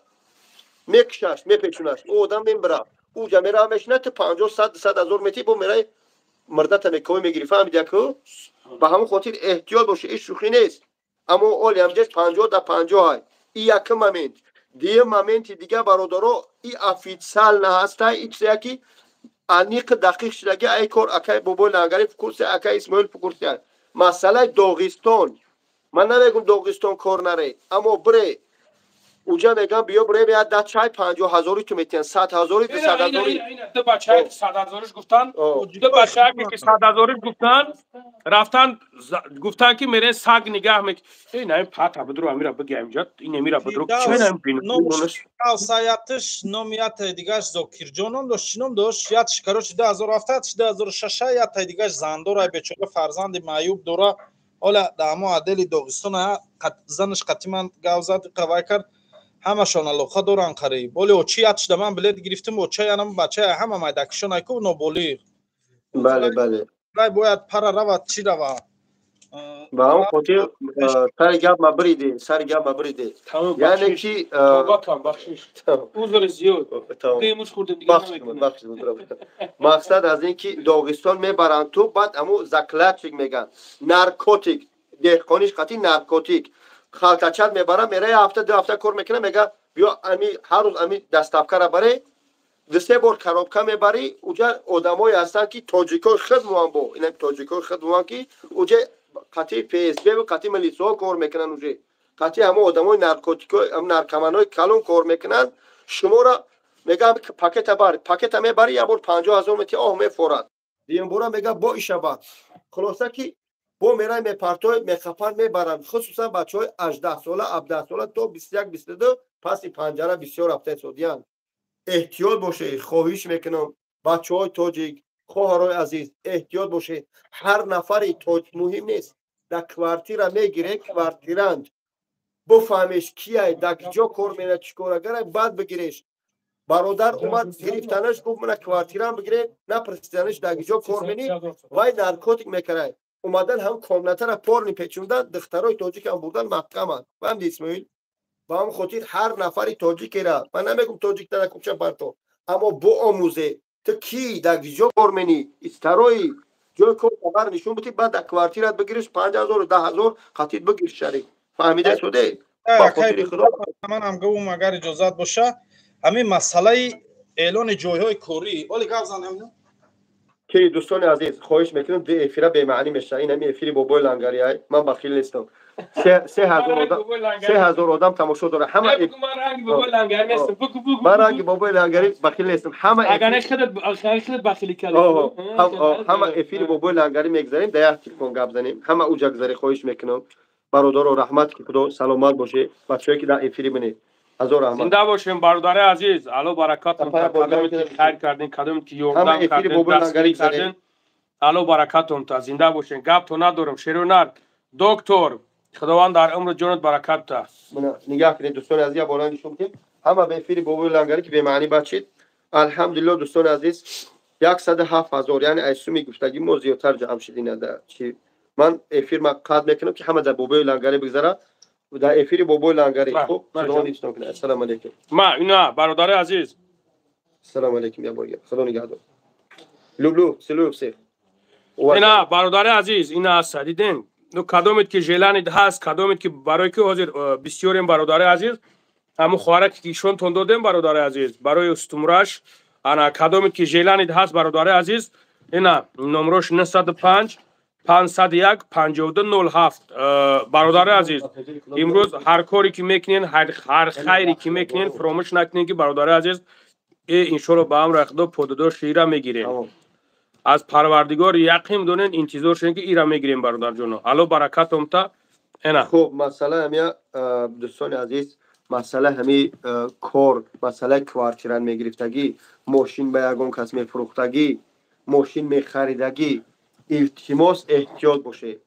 мекушаш, мепечунаш, ӯ одам мембира, ӯ ҷа мера мешина. Ту 50, 100, 100 ҳазор метӣ, бо мераи мурдата мекои мегирӣ, фаҳмиди, аку? Ба ҳамон хотир эҳтиёт бошӣ, иш шӯхӣ нест. Аммо оли ҳамҷаш 50 да 50-ай. И якум момент. Дуюм моменти дига, бародаро, и официально ҳаста, и чизе ки аниқ дақиқ шудаги, ай кор акай Бобои Лангари в курсе, акай Исмоил в курсе. Масъалаи Доғистон, ман намегум Доғистон кор наре, аммо бире уҷа, мегам, биё бире, я да чай 50 ҳазори ту метиҳан, 100 ҳазори, 200 ҳазори. Ду бачае ки 100 ҳазориш гуфтан, ду бачае ки 100 ҳазориш гуфтан, рафтан, гуфтан ки мерен саг нигаҳ мек. На, ин пата бидро, амира биги, инҷа ин эмира бидро. Саятиш номи ятай дигаш Зокирҷон ном дошт, чӣ ном дошт, ятш, короче, 2007, 2006, ятай дигаш зандора, бечора, фарзанди маъюб дора. Ола дар ҳамо отдели Доғистон занаш қатиман гав зад, қавай кард, ҳамашон алоқа доранд қариб. Оли очи ят шуда, ман билет гирифтим, оча янам бача ҳама майдакишон айку ноболиғ. Бале, бале. Вай бояд пара равад, чӣ рава. Ба ҳамон хотир сари гап ма бириде, сари гап ма бириде, яъне ки узри зиёд. Мақсад аз ин ки Доғистон мебаранд ту, баъд ҳамо закладчик меган, наркотик, деҳқониш қатӣ наркотик халтачат мебарам, мера ҳафта, 2 ҳафта кор мекунам, мега, биё, ами ҳар рӯз ами доставкара баре, ду-се бор коробка мебарӣ. Уҷа одамое ҳастанд, ки тоҷикои худ муан, бо ина тоҷикои худ муан, ки уҷа қатъи ФСБ қатъи милисиҳо кор мекунанд, уже қатъи ҳамо одамои наркотико, наркоманои калон кор мекунанд. Шуморо мегам, пакета бар, пакета мебарӣ, як бор 50 ҳазор мети, оҳ, мефорад, дуюмбора мега, бо иша бар. Хулоса ки бо мерай, мепартой, мехапан, мебаранд, хусусан бачаҳои 18 сола, 17 сола то 21, 22, паси панҷара бисёр рафта истодиянд. Эҳтиёт бошед, хоҳиш мекунам, бачаҳои тоҷик, хоҳарои азиз, эҳтиёт бошед. Ҳар нафари тоҷ муҳим нест, дар квартира мегире, квартирант буфаҳмеш кияй, дар киҷо кор мерад, чӣ кор агарай, баъд бигиреш. Бародар омад гирифтанаш, гуфт, мана квартирам бигире, напурсиданаш дар киҷо кор менӣ, вай наркотик мекарай. Омадан ҳам комнатара порни печундан, духтарои тоҷикам бурдан маҳкаманд. Фаҳмиди, Исмоил? Ба ҳам хотир ҳар нафари тоҷикера, ман намегум тоҷик тара кӯча парто, аммо боомӯзе, ту кӣ, дар ҷо кор менӣ, истарои ҷои кор хабар нишон бити, баъд дар квартират бигириш 5000, 10,000 қатит бигир шарик. Фаҳмида суде? Ба хотири Худо манам гӯм, агар иҷозат боша, ҳамин масъалаи эълони ҷойҳои корӣ оли гап занем. Ки дӯстони азиз, хоҳиш мекунам, ду эфира бемаънӣ мешава. Ин ҳами эфири бобои лангариай, ман бахил нестам. 3000 одам тамошо дора. Ҳама ман ранги бобои лангари бахил нестам. Ҳама ҳама эфири бобои лангари мегзарем, да як телефон гап занем. Ҳама уҷа гузаре, хоҳиш мекунам. Бародаро, раҳмат, ки Худо саломат боше. Бачаҳое ки дар эфири бинед, ҳазор раҳмат. Зинда бошем, бародари азиз, Алло баракатон. Кадоме ки хайр кардем, кадоме ки ёрдам кардем, дастгирӣ кардем, Алло баракатон та. Зинда бошем. Гапто надорам. Шерунар доктор, Худованд дар умру ҷонат баракат та. Нигаҳ кунед, дӯстони азиз, як бора нишон бидем ҳама ба эфири бобои лангарӣ, ки бемаънӣ бачид. Алҳамдулилло, дӯстони азиз, 107,000, яъне аз суми гуфтагӣ мо зиёдтар ҷамъ шид. Инада чи ман эфир ма қатъ мекунам, ки ҳама дар бобои лангарӣ бигзара, дар эфири бобои лангарӣ. Хуб, Худованд ҳифзтон кунад. Ассалому алайкум. Ма ина, бародари азиз, ассалому алайкум. Як бор Худо нигаҳдор. Люблю, целую всех. Ина, бародари азиз, ина аст, дидем. Ну, кадомед ки желание ҳаст, кадомед ки барои ки ҳозир бисёрем, бародари азиз, ҳамун хоҳараке ки ишонтон додем, бародари азиз, барои устумраш. Ана, кадомед ки желание ҳаст, бародари азиз, ина номрош 905 501 52 07. Бародари азиз, имрӯз ҳар коре ки мекунен, ҳар хайре ки мекунен, фуромӯш накунен, ки, бародари азиз, э иншоалло ба амри Худо пододоши ира мегирем. Аз Парвардигор яқин донен, интизор шудем, ки ира мегирем, бародарҷоно. Алло баракатом та. Ена. Хуб, масъала ҳамия, дӯстони азиз, масъала ҳами кор, масъалаи квартира мегирифтагӣ, мошин ба ягон кас мефурӯхтагӣ, мошин мехаридагӣ, илтимос, эҳтиёт бошед.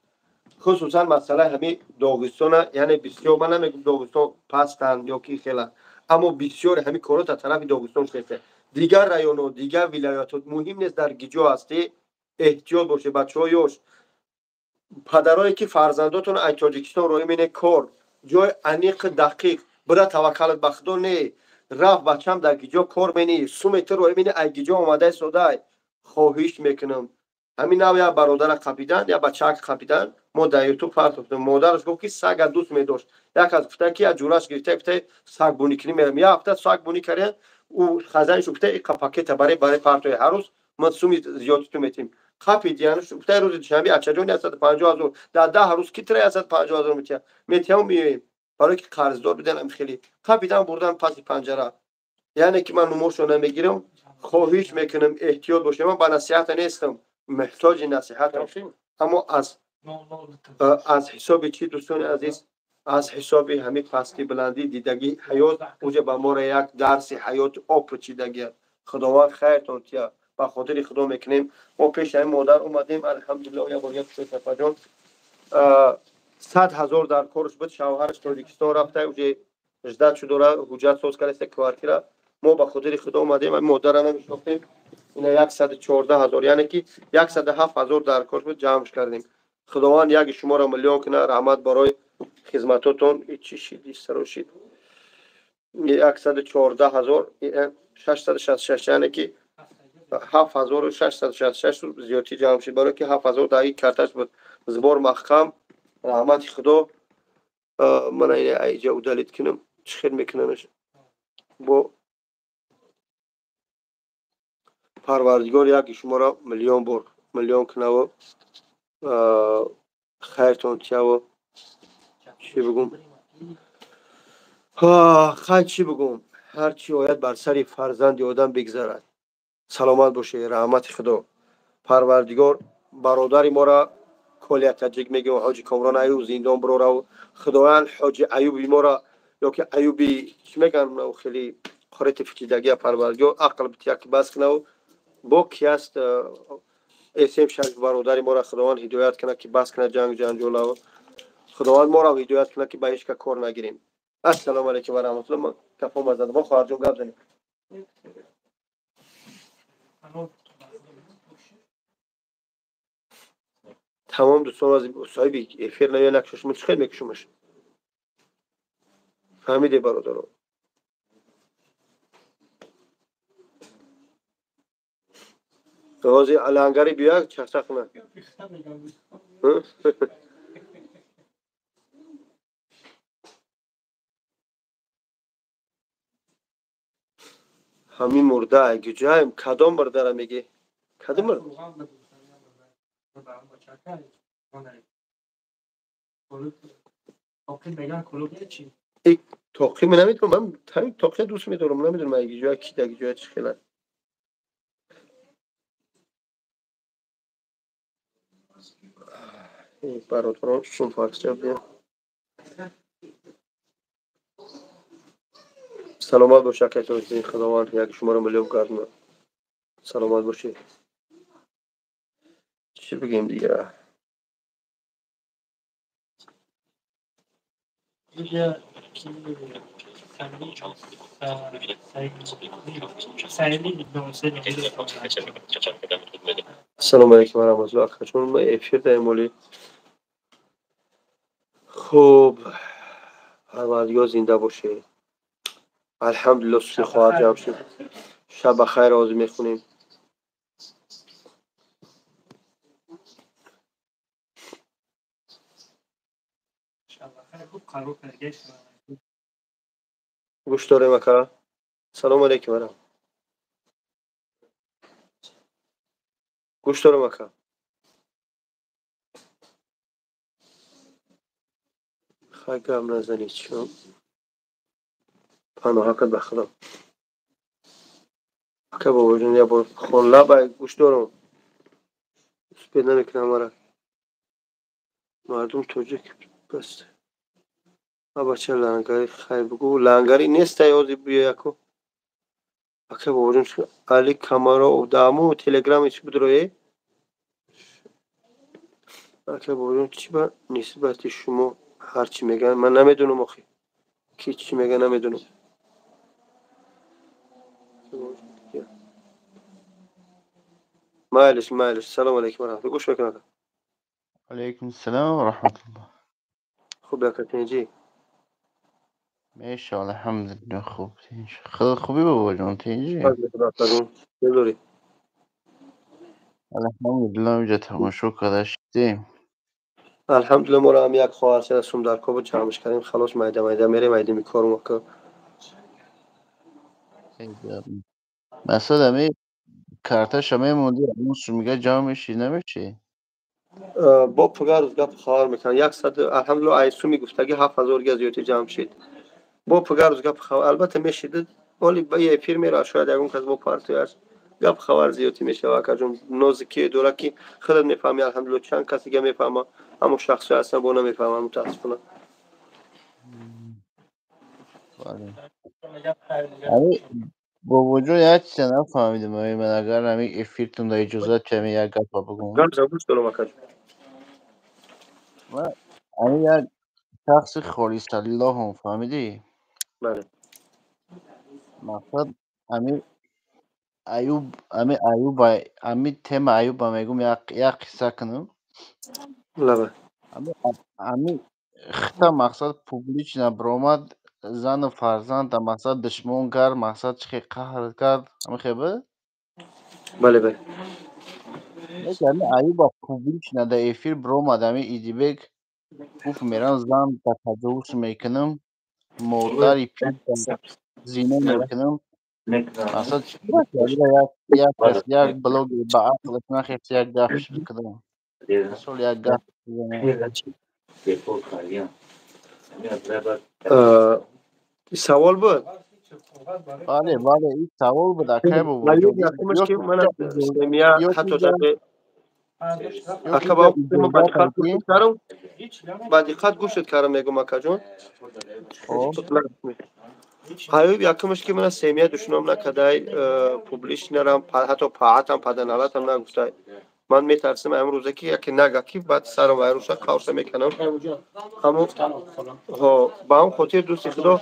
Хусусан масъалаи ҳами Доғистона, яъне бисёр, ман намегӯм Доғистон пастанд ё ки хела, аммо бисёре ҳами корро дар тарафи Доғистон шудааст. Дигар районҳо, дигар вилоятҳо, муҳим нест дар гиҷо ҳастӣ, эҳтиёт бошед, бачаҳо ёш, падарое ки фарзандотон аз Тоҷикистон роҳӣ мене кор, ҷои аниқ дақиқ бира, таваккалат ба Худо не, рафт бачам дар гиҷо кор мени, суме ту роҳӣ мени, ай гиҷо омадаи содай. Хоҳиш мекунам, ҳамин нав як бародара қапидан, як бачаак қапидан, мо дар Ютуб партофтем. Модараш гуфт, ки сага дӯст медошт. Як кас гуфта, ки як ҷураш гирифта, гуфта, сагбунӣ кунӣ мерам. Як ҳафта сагбунӣ кардем, ӯ хазаниш гуфта, иқа пакета барои партои, ҳар рӯз ман суми зиёди ту метим. Қапид, яъне гуфта, рӯзи душанбе, ачаҷон, 150,000. Дар 10 рӯз ки тира 150,000 метия? Метиҳам, меоем, барое ки қарздор биданам. Хеле қапидан, бурдан паси панҷара. Яъне ки ман нумошро намегирам. Хоҳиш мекунам, эҳтиёт бошем. Ман ба насиҳата нестам, муҳтоҷи насиҳатам, аммо аз ҳисоби чӣ, дӯстони азиз, аз ҳисоби ҳамин пасти баландӣ дидагӣ ҳаёт уҷа ба моро як дарси ҳаёти опучидагия. Худованд хайртон тия. Ба хотири Худо мекунем, мо пеши ҳамин модар омадем. Алҳамдулилло, як бор як, 100,000 дар корш буд. Шавҳараш Тоҷикистон рафта, уже ждать шудора, ҳуҷҷат соз кардаста квартира. Мо ба хотири Худо омадем, ҳамин модарра намешнохтем. Ина 114,000, яъне ки 107,000 дар корш буд, ҷамъш кардем. Худованд яки шуморо миллион кунад. Раҳмат барои хизматотон. Чӣ шид, саро шид? 114,666, яъне ки 7666 зиёдтӣ ҷамъ шид, барое ки 7000 дар ин карташ буд. Сбор маҳкам. Раҳмати Худо. Мана иҷа удалить кунам, чӣ хел мекунанаш? Бо Парвардигор яки шуморо миллион бор миллион кунаву хайртон тияву. Чӣ бигум, хайр, чӣ бигум? Ҳар чӣ ояд бар сари фарзанди одам бигзарад. Саломат бошед, раҳмати Худо. Парвардигор бародари моро, Колия Таҷик мегӯем, ҳоҷи Комрон Аюб, зиндон бирорав. Худованд ҳоҷи Аюби моро, ёки Аюби чӣ мегӯям, хеле қорети фикридагия, Парвардигор ақл бития, ки бас кунав. Бо ки аст эсем шариф бародари моро Худованд ҳидоят кунад, ки бас кунад ҷангу ҷанҷолав. Худованд моро ҳидоят кунад, ки ба ҳеҷ ка кор нагирем. Ассалому алайкум ва раҳматуллоҳ. Ман кафом задам. Бо хоҳарҷон гап занем. Тамом дӯстон, соҳиби эфир наё накшашмо, чӣ хел мекушумаш? Фаҳмиде, бародаро? Ҳозир лангари биёя, чахчах кунад. Ҳамин мурда гуҷаем, кадом мурдара мегӣ? Кадом мурда? Тоқи ман намедонам, ман ҳамин тоқия дӯст медорам, намедонам ягиҷоя ки дагиҷоя чӣ хела. Бародарон, шум фарсча бия. Саломат бош, акай Тоҷиддин, Худованд як шуморо миллион гардонад. Саломат бошед. Чӣ бигем дигар? Ассалому алайкум ва раҳматуллоҳ, акаҷон, ма эфир даем оли. Хуб, Парвардигор зинда бошед. Алҳамдулилло, суи хоҳар ҷамъ шуд. Шаб ба хайр, ҳозир мехонем. Гӯш дорем, ака. Салому алайкум ва гӯш дорам, ака. Хай, гап назанед, чӣ паноҳакат ба Худо. Ака бобоҷон, як бор хон лабай, гӯш дорам. Успед намекунам мара. Мардум тоҷик бас. Абача лангари хай бугу, лангари нестай, ҳозир биё яко. Ака бобоҷон, Али Камаро даму телеграми чӣ будро е? Ака бобоҷон, чӣ ба нисбати шумо ҳар чӣ мегӯянд, ман намедонам охи. Ки чӣ мегӯяд, намедонам. Майлиш, майлиш. Салому алайкум ва раҳматуллоҳ. Гӯш мекунам, ака. Алайкум салом ва раҳматуллоҳ. Хуб, ака, тинҷӣ? Мешаллоҳ, алҳамдулиллоҳ, хуб, тинҷ. Хеле хубӣ, бобоҷон, тинҷӣ? Чӣ дорӣ? Алҳамдулиллоҳ, инҷа тамошо карда шудем. Алҳамдулиллоҳ, моро ҳам як хоҳар шуда сум дар кобу ҷамъш кардем, халос, майда майда мерем, айдими корум, ака. Масалан, ами карташа мемонди, ҳамон сумига ҷамъ меши, намеши? Бо пуга рӯз гап хабар мекунам. Яксад, алҳамдулиллоҳ, ай суми гуфтагӣ 7000 га зиёдӣ ҷамъ шид. Бо пуга рӯз гап хабар албатта мешид. Оли ба эфир мера, шояд ягон кас бо партояш гап хабар зиёдӣ мешава, акаҷон. Нозикие дора ки худат мефаҳми, алҳамдулиллоҳ, чанд кас дига мефаҳма, аммо шахсҳое ҳастанд, бо намефаҳманд, мутаассифона. Бобоҷон, як чиза нафаҳмидам, ман агар ҳамин эфиртон да иҷозат ҳамин як гапа бигӯм. Гӯш дорам, акаҷон. Ҳамин як шахси холисаллоҳам, фаҳмидӣ? Бале. Мақсад ҳамин Аюб, ҳамин Аюба, ҳамин тема Аюба мегӯм, як қисса кунам. Лаба. Ҳамин хита мақсад публично баромад, зану фарзанда мақсад душмон кард, мақсад чӣ хел қаҳр кард, ҳамин хел буд? Бале, бале. Ҳамин Аюба публично дар эфир баромад, ҳамин Идибек гуфт, мерам зан ба таҷовуз мекунам, модари пир зино мекунам. Мақсад як кас, як блогер ба ақлаш нахест, як гапш бикунам. Мисол як гап. Савол буд? Бале, бале, ин савол буд, акай бобоҷон. Якумаш ки ман семья ҳатто даже ака ба диққат гӯшт кардам, ба диққат гӯшт кардам, мегӯм, акаҷон. Аюб якумаш ки мана семья душном накардай, публичнарам, ҳатто паатам, паданалатам нагуфтай. Ман метарсам ам рӯзе ки яке нага ки баъд сарам вайруша қавса мекунам. Аммо ҳо, ба ҳам хотир, дӯсти Худо,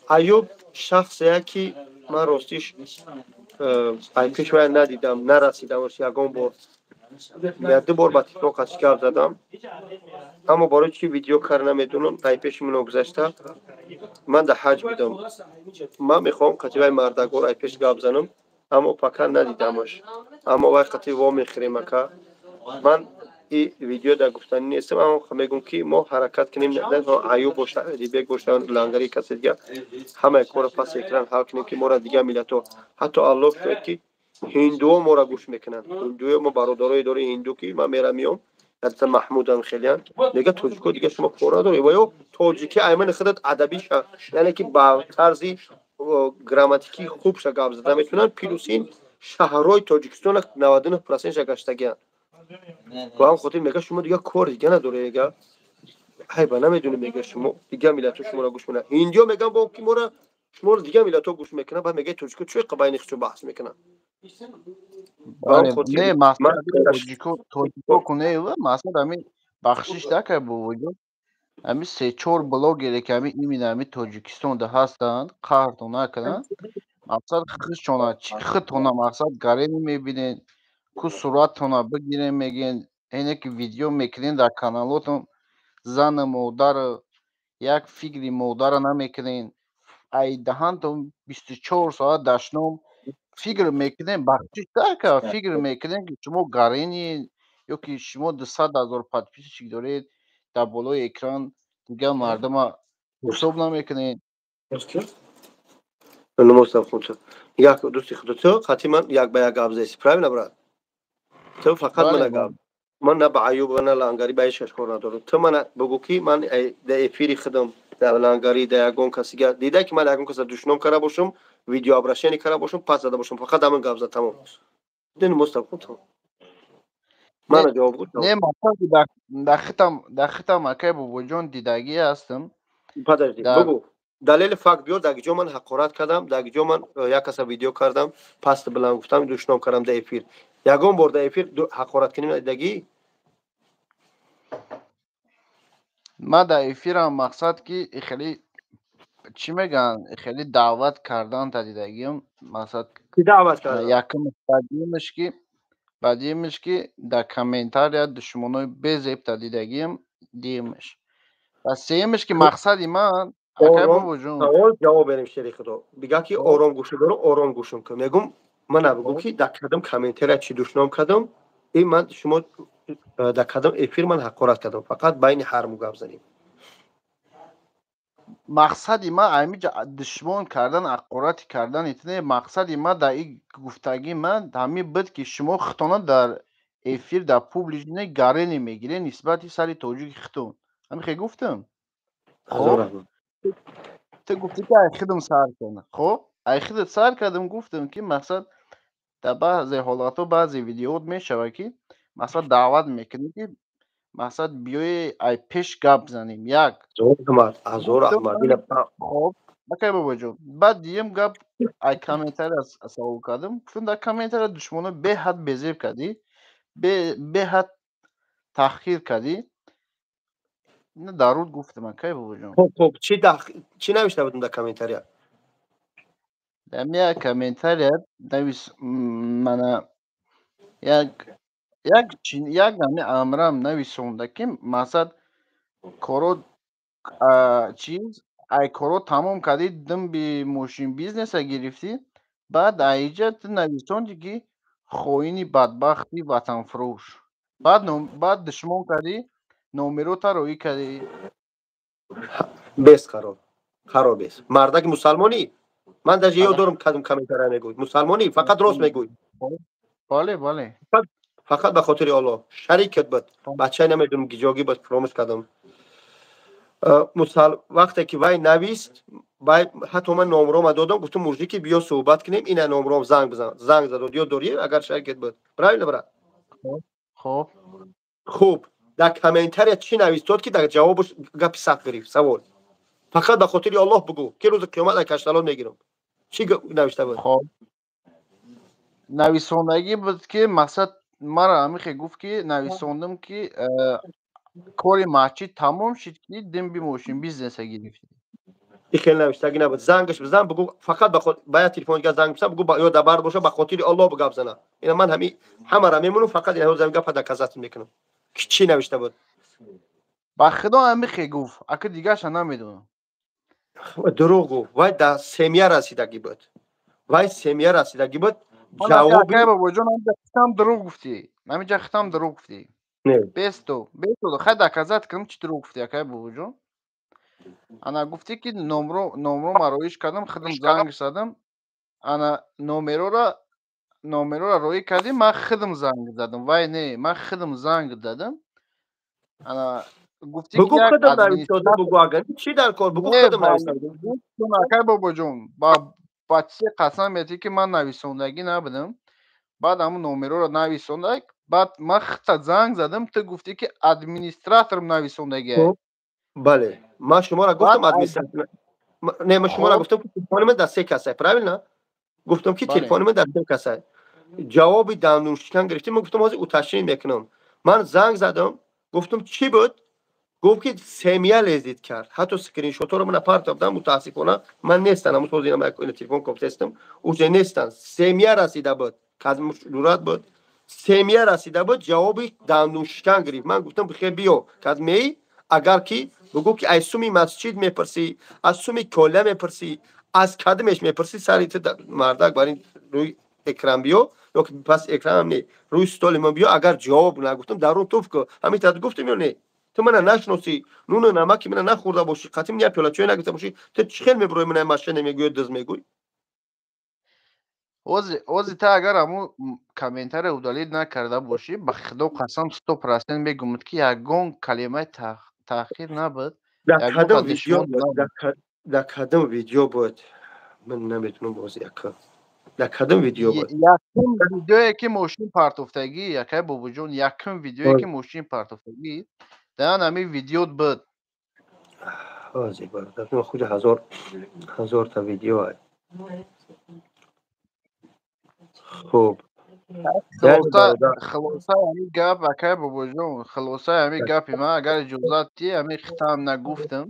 Аюб шахсе ки ман ростиш ай пеш вай надидам, нарасидам ягон бор. Як ду бор ба телефон қатиш гап задам, аммо барои чи видео кар намедонам, ай пеши мино гузашта. Ман дар ҳаҷ будам. Ман мехоҳам қати вай мардагор ай пеш гап занам, аммо пока надидамаш. Аммо вай қати во мехӯрем, ака. Ман и видео дар гуфтанӣ нестам, аммо мегӯм, ки мо ҳаракат кунем, Аюб боша, Дибек боша, Лангари, касе дига, ҳамаи корро паси экран ҳал кунем, ки моро дигар миллатҳо, ҳатто Аллоҳ шояд, ки ҳиндуо моро гӯш мекунанд. Ҳиндуо, мо бародарое дорем ҳинду, ки ман мерам меом, ядта Маҳмудам хелиян мега: «Тоҷико дига шумо кор надоред». Ва ё тоҷики аймани худат адабиша, яъне ки ба тарзи грамматикӣ хубша гап зада метавонанд. Плюс ин шаҳрҳои Тоҷикистона 99%-ша гаштагианд. Ба ҳам хотир мега: «Шумо дига кор дига надоред». Мега: «Айба намедонем». Мега: «Шумо дигар миллатҳо шуморо гӯш мекунанд». Ҳиндиё меган бо ки мора шуморо дигар миллатҳо гӯш мекунанд. Баъд мега: «Тоҷико чӯ байни худшон баҳс мекунанд?» Не, мақсад тоҷико кунева, мақсад ҳамин, бахшиш накар, бобоҷон, ҳамин се-чор блогере, ки ҳамин именно ҳамин Тоҷикистонда ҳастанд, қаҳртон накунанд, мақсад худшона худтона мақсад гарени мебинед, ку сураттона бигирем мегӯен, эне ки видео мекунед дар каналотон, зану модару як фикри модара намекунед, ай даҳантон 24 соат дашном фикр мекунем, бахшиш нака, фикр мекунем, ки шумо гарени ё ки шумо 200 000 подписчик доред, дар болои экран дигар мардума ҳисоб намекунед. Як дӯсти худо, ту қати ман як ба як гап заси, правильно, брат? Ту фақат мана гап, ман на ба Аюб ва на Лангари, ба ҳеҷ кас кор надорам. Ту мана бугӯ, ки ман дар эфири худам, дар Лангари, дар ягон касига дида, ки ман ягон каса душном карда бошам, видеообращение карда бошам, пас зада бошам? Фақат ҳамин гап зад, тамом. Мана ҷавоб гӯ. Не, дар хитам, акай Бобоҷон, дидагӣ ҳастам. Подожди, бугӯ, далели факт биёр, дар ҷо ман ҳақорат кардам, дар ҷо ман як каса видео кардам, паст биланд гуфтам, душном кардам дар эфир? Ягон бор дар эфир ҳақорат кунем дидагӣ? Ман дар эфирам, мақсад ки хеле чӣ мегӯянд, хеле даъват кардан та дидагиам, мақсад. Даъват кардам? Якум, баъдиимш ки дар комментария душмонои безебта дидагиам, диимш ва сеюмш ки мақсади ман, акай Бобоҷон. Савол ҷавоб берем, шери худо. Бига ки ором гӯшу дорам, ором гӯшум кун. Мегум, мана бигӯ, ки дар кадом комментария чӣ душном кардам и ман шумо, дар кадом эфир ман ҳақорат кардам? Фақат байни ҳарму гап занем. Мақсади ман ҳамиҷа душмон кардан, ҳақорати кардан не. Мақсади ман дар ин гуфтагӣ ман ҳамин буд, ки шумо худтона дар эфир, дар публичный гарене мегиред нисбати сари тоҷики худтон. Ҳамин хел гуфтам. Хоб, ту гуфтӣ, ки ай худам сар кун. Хоб, ай худат сар кардам. Гуфтам, ки мақсад дар баъзе ҳолатҳо, баъзе видеоот мешавад, ки мақсад даъват мекунӣ, ки мақсад биёи ай пеш гап занем, як. Хоб, акай Бобоҷон, баъд диюм гап ай комментария савол кардам. Гуфтам, дар комментария душмоно беҳад безеб кардӣ, беҳад таҳқир кардӣ. Даруд гуфтам, акай Бобоҷон. Хоб, чӣ навишта будем дар комментария? Дар як комментария навис, мана, як ҳами амрам нависонда, ки мақсад коро чиз, ай коро тамом кардӣ, димби мошин бизнеса гирифтӣ, баъд айҷа ту нависонди, ки хоини бадбахти ватанфурӯш. Баъд душмон кардӣ, номерота роӣ кардӣ. Бес, қарор, қарор, бес. Мардаки мусалмонӣ, ман даже ёд дорам, кадом комментария мегӯй. Мусалмонӣ, фақат рост мегӯй? Бале. Фақат ба хотири Аллоҳ, шарикат буд, бачаи намедонам гиҷогӣ буд, фуромӯш кардам. Вақте ки вай навист, вай ҳатто ман номрома додам, гуфтам: «Мужики, биё суҳбат кунем, ина номром, занг бизан». Занг задод, ёд дорӣ, агар шарикат буд, правильно, брат? Хоб. Хуб, дар комментария чӣ навистод, ки дар ҷавобаш гапи сахт гирифт? Савол, фақат ба хотири Аллоҳ бугӯ, ки рӯзи қиёмат ай кашталон мегирам. Чӣ навишта буд? Хоб, нависондагӣ буд, ки мақсад мара ҳамихе гуфт, ки нависондам, ки кори масҷид тамом шид, ки димби мошин бизнеса гирифтӣ. И хел навиштагӣ набуд. Зангаш бизан, бугу фақат ба як телефон дига занг бизан, бугу ё дабар боша, ба хотири Аллоҳ гап зана. Ина ман ҳами ҳамара мемонам, фақат ина ҳозир гапа доказать мекунам. Ки чӣ навишта буд? Ба худо ҳамихе гуфт, ака дигаша намедонам. Дурӯғ гуфт. Вай да семья расидагӣ буд. Вай семья расидагӣ буд. Ҷавоби бобоҷон, ҳамиҷа хитам дурӯғ гуфтӣ. Ҳамиҷа хитам дурӯғ гуфтӣ. Бесто, бесто, хай доказать кунам, чӣ дурӯғ гуфтӣ, акай бобоҷон. Ана гуфтӣ ки номро мароиш кардам, худам занг задам. Ана номерора роӣ кардем, ман худам занг задам. Вай не, ман худам занг задам. Ана гуфтӣ бугу худам навиштода, бугу агар чӣ дар кор, бугу худам навиштода. Акай бобоҷон, ба чизе қасам метӣ ки ман нависондагӣ набудам. Баъд ҳамун номерора нависонда, баъд ман худта занг задам, ту гуфтӣ ки администраторам нависондагиа. Бале, ман шуморо гуфтам администратор. Не, ман шуморо гуфтам ки телефони ман дар се касай, правильно? Гуфтам ки телефони ман дар се касай. Ҷавоби дандуншикан гирифтем, ман гуфтам ҳозир уточнить мекунам. Ман занг задам, гуфтам чӣ буд? Гуфт ки семья лезит кард. Ҳатто скриншотҳоро ман партофтам, мутаассифона ман нестам, ҳамун ҳозир ина телефон кофтестам, уже нестам. Семья расида буд, казмурат буд. Семья расида буд, ҷавоби дандуншикан гирифт. Ман гуфтам бихер биё, каз меи, агар ки бугӯ ки аз суми масҷид мепурсӣ, аз суми коля мепурсӣ, аз кадмеш мепурсӣ, сари ту мардак бар ин рӯи экран биё, ё ки пас экранам не, рӯи столи ман биё, агар ҷавоб нагуфтам, дарун туф ку. Ҳамин тавр гуфтам ё не? Ту мана нашиносӣ, нуну намаки мана нахӯрда бошӣ, қатим я пиёла чой нагирифта бошӣ, ту чӣ хел мебирои мана машина мегӯё, дыз мегӯй? Ози та агар ҳамун комментария удалить накарда бошӣ, ба худо қасам 100% мегумад ки ягон калимаи таъхир набуд. Дар кадом видео буд? Ман наметунам боз яка. Дар кадом видео буд? Якум видеое ки мошин партофтагӣ, якай бобоҷон, якум видеое ки мошин партофтагӣ, дар ҳамин видео буд. Ҳозир бародар, худи ҳазорта видео. Хуб. Хулосаи ҳамин гап, акай бобоҷон, хулосаи ҳамин гапи ман, агар иҷозат диҳӣ, ҳамин хитам нагуфтам,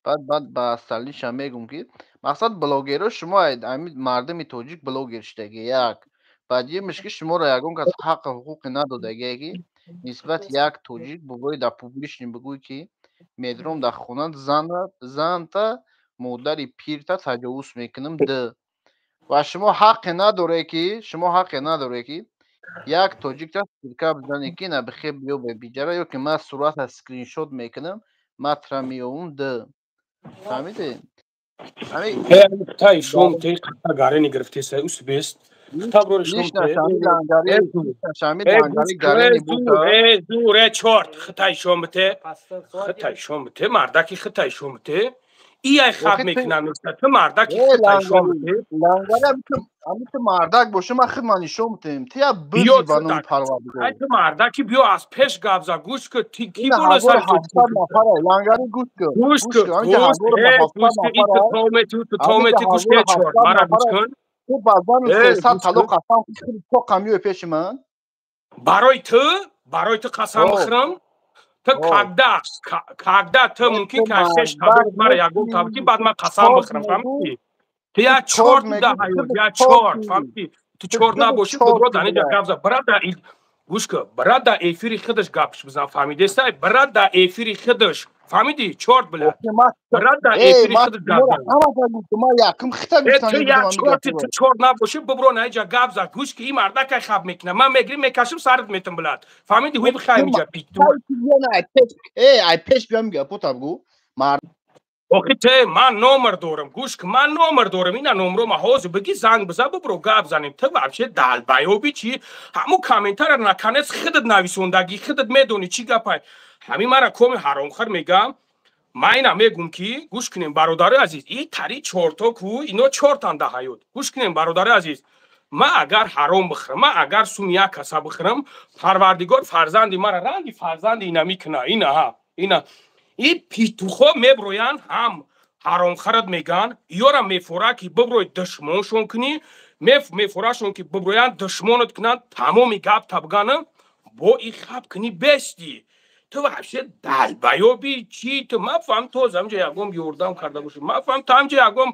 баъд ба асталишам мегӯм ки мақсад блогерро шумо ҳамин мардуми тоҷик блогер шудагӣ, як. Баъдиюмаш ки шуморо ягон кас ҳаққу ҳуқуқе надодагие ки нисбати як тоҷик бигӯӣ дар публичный бигӯӣ ки медром дар хона занта модари пирта таҷовуз мекунам д. Ва шумо ҳаққе надоре ки шумо ҳаққе надоре ки як тоҷикта сирка бизане ки на бихе биё ба биҷара ё ки ман сурата скриншот мекунам, матра меёвум д. Фаҳмидӣ? Тай шом те гарени гирифтеса ус бест. Зуре чорт хитай шом те. Хитай шом те мардаки хитай шом те. Ияй хаб мекунам ту мардаки хитай шом те. Ами ту мардак боша, ман худ ман нишон медиҳам. Ту як бизи ба номи Парвардигор. Ай ту мардаки биё аз пеш гап за, гӯш кун, ти ки боло сари ту? Лангари гӯш кун. Гӯш кун, гӯш кун, ин ту томети, ту томети, гӯш кун, чорт, мара гӯш кун. Ту ба зану 300 талоқ қасам хӯрӣ, то қамиёи пеши ман? Барои ту қасам бихӯрам? Ту когда ту мумкин ки аз шеш табоқ мара ягон табоқи, баъд ман қасам бихӯрам, фаҳмидӣ? Ту як чорт да ҳаёт, як чорт, фаҳмидӣ? Ту чорт набошӣ, бибро дар инҷа гап зан. Брат да гӯш кун, брат да эфири худаш гапш бизан, фаҳмидестай? Брат да эфири худаш, фаҳмидӣ? Чорт била. Брат да эфири худаш гап зан. Ту як чорти, ту чорт набошӣ, бибро на инҷа гап зан. Гӯш ки ин мардакай хаб мекунад. Ман мегирим, мекашим, сарат метам билад. Фаҳмидӣ? Ҳуй бихайм инҷа питу. Ай пеш биём гапота бигӯ. Охи те ман номер дорам, гӯш ки ман номер дорам, ина номро ма ҳозир бигӣ занг бизан, бибро гап занем. Ту вообще далбаёби чӣ? Ҳамун комментария наконец худат нависондагӣ, худат медонӣ чӣ гапай. Ҳамин мара коми ҳаромхӯр мегам. Ман ина мегум ки гӯш кунем бародари азиз, и тари чорто ку, ино чортан да ҳаёт. Гӯш кунем бародари азиз, ман агар ҳаром бихӯрам, ман агар суми як каса бихӯрам, Парвардигор фарзанди мара ранги фарзанди ина мекуна, ина ҳа, ина. И питуҳо меброянд, ҳам ҳаромхӯрат меган, ёра мефора ки биброй душмоншон кунӣ, мефорашон ки биброянд душмонат кунанд, тамоми гап табганам, бо и хаб кунӣ бестӣ. Ту вообще долбоёби чӣ? Ту ман фаҳм, ту ҳамҷа ягон ёрдам карда бошӣ, ман фаҳм, ту ҳамҷа ягон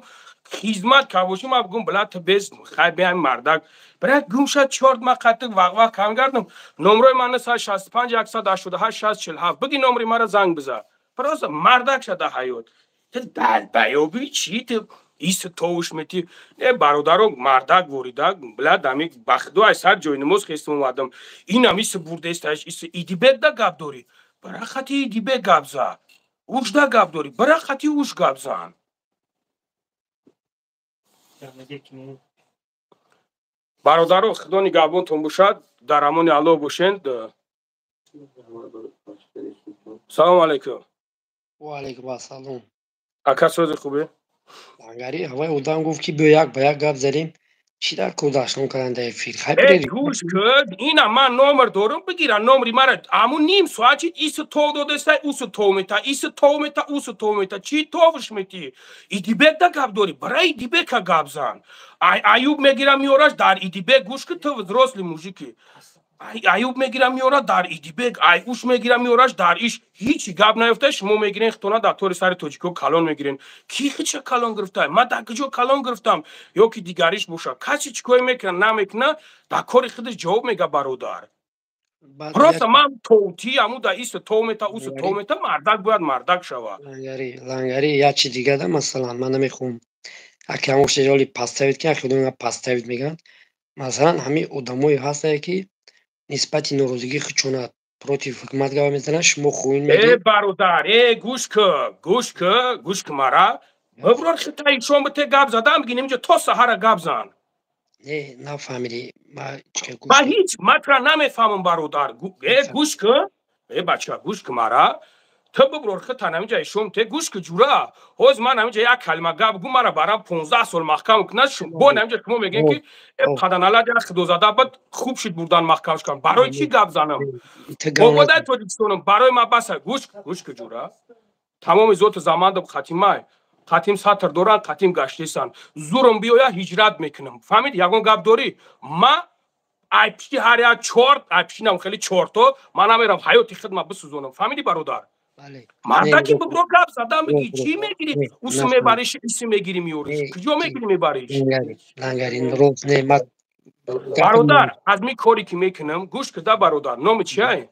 хизмат карда бошӣ, ман бигум, била, ту без хай биям, мардак бира гум шад чорт. Ман қатъи вақ-вақ кам гардам. Номрои ман 965 188 60 47. Биги номри мара, занг биза. Просто мардак шада ҳаёт. Ту долбоёби чӣ? Ту ис товуш мети. Не, бародаро, мардак ворида, била, дами бахдо ай сар ҷои намоз хестим омадам. Инам ис бурдесташ, ис Идибек да гап дорӣ, бара хати Идибек гап за. Уш да гап дорӣ, бара хати уш гап зан. Бародаро, худо нигаҳбонтон бошад, дар амони Аллоҳ бошед. Салому алайкум. Ва алайкум ассалом. Ака, сози хубе? Ангари ҳавай одам гуфт, ки биё, як ба як гап задем. Чӣ дар кор даштон кардан дар эфир? Э, гӯш кун, ина ман номер дорам, бигира номери мара. Аму ним соат чи ису тов додестай, усу тов мета, ису тов мета, усу тов мета. Чӣ товш мети? Идибек да гап дорӣ, бара Идибека гап зан. Аюб мегира меораш дар Идибек. Гӯш кун, ту взрослый мужики. Аюб мегира меора дар Идибек, ай уш мегира меораш дар иш. Ҳичи гап наёфта, шумо мегирен, хитона дар тори сари тоҷико калон мегирен. Ки хича калон гирифта? Ман дар куҷо калон гирифтам? Ё ки дигариш боша, касе чӣ кое мекунад, намекуна, дар кори худаш ҷавоб мега, бародар. Просто ман тоути аму да ису тов мета, усу тов мета. Мардак бояд мардак шава. Лангари, лангари, як чи дига да, масалан, ман намехоҳам аки ҳамон шеҷоли поставить, ки ахи одам поставить мегӯянд. Масалан, ҳамин одамое ҳастае, ки нисбати норозигии худшона против ҳукумат гап мезананд, шумо хоин. Э, бародар, э, гӯш ку, гӯш ку, гӯш ку мара. Биброр, хитаи шом бите гап задам, бигин, инҷо то саҳара гап зан. Не, нафаҳмидӣ. Ба ҳеҷ матра намефаҳмам, бародар. Э, гӯш ку, э, бача, гӯш ку мара. Ту биброр, хита наминҷа ишом те. Гӯш ку, ҷура, ҳоз ман наминҷа як калима гап гу, мара барам 15 сол маҳкам кунад. Бо наминҷа шумо мегӯем, ки э, паданалад, як худозада бад, хуб шуд, бурдан маҳкамш кунам. Барои чӣ гап занам? Бободай Тоҷикистонам барои ма баса. Гӯш, гӯш ку, ҷура, тамоми зоту замандам хатимай қатим сатр доранд, қатим гаштесанд. Зурм биёя, ҳиҷрат мекунам. Фаҳмид? Ягон гап дорӣ? Ма ай пишти ҳар як чорт, ай пишти хеле чорто ман намерам ҳаёти хидма бисӯзонам. Фаҳмидӣ, бародар? Мардаки бибро, гап задам, бигӣ, чӣ мегирӣ, усу мебариш, иси мегирӣ, меёриш, куҷо мегирӣ, мебариш? Бародар, аз ми коре ки мекунам, гӯш куда, бародар, номи чиай?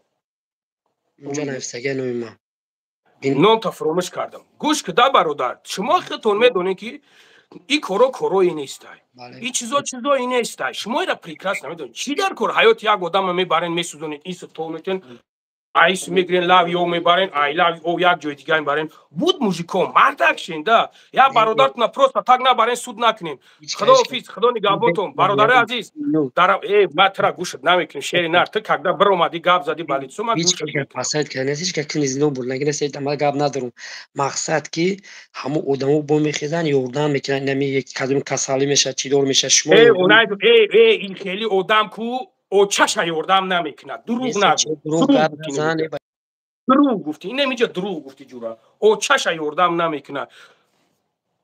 Номта фуромӯш кардам. Гӯш куда, бародар, шумо худтон медонед, ки ин коро корое нестай, ин чизо чизое нестай. Шумо ира прекрасно медонед. Чӣ дар кор ҳаёти як одама мебарен, месӯзонед, ису тов метен, айс мегирен, лави ов мебарен, ай лави ов як ҷои дига мебарен. Буд мужикон, мардак шен да. Як бародаратона просто так набарен, суд накунем. Худоҳофиз, худо нигаҳбонтон, бародари азиз. Дар э, ма тра гӯшат намекунем, шери нар. Ту когда биромадӣ, гап задӣ ба лицо, ма Гап надорум. Мақсад, ки ҳамон одамо бо мехезанд, ёрдам мекунанд, нами кадом касалӣ мешавад, чӣ дор мешавад, шумо э, э, ин хели одам ку очаша ёрдам намекунад. Дурӯғ нагӯ, дурӯғ гуфтӣ, инам инҷа дурӯғ гуфтӣ, ҷура. Очаша ёрдам намекунад.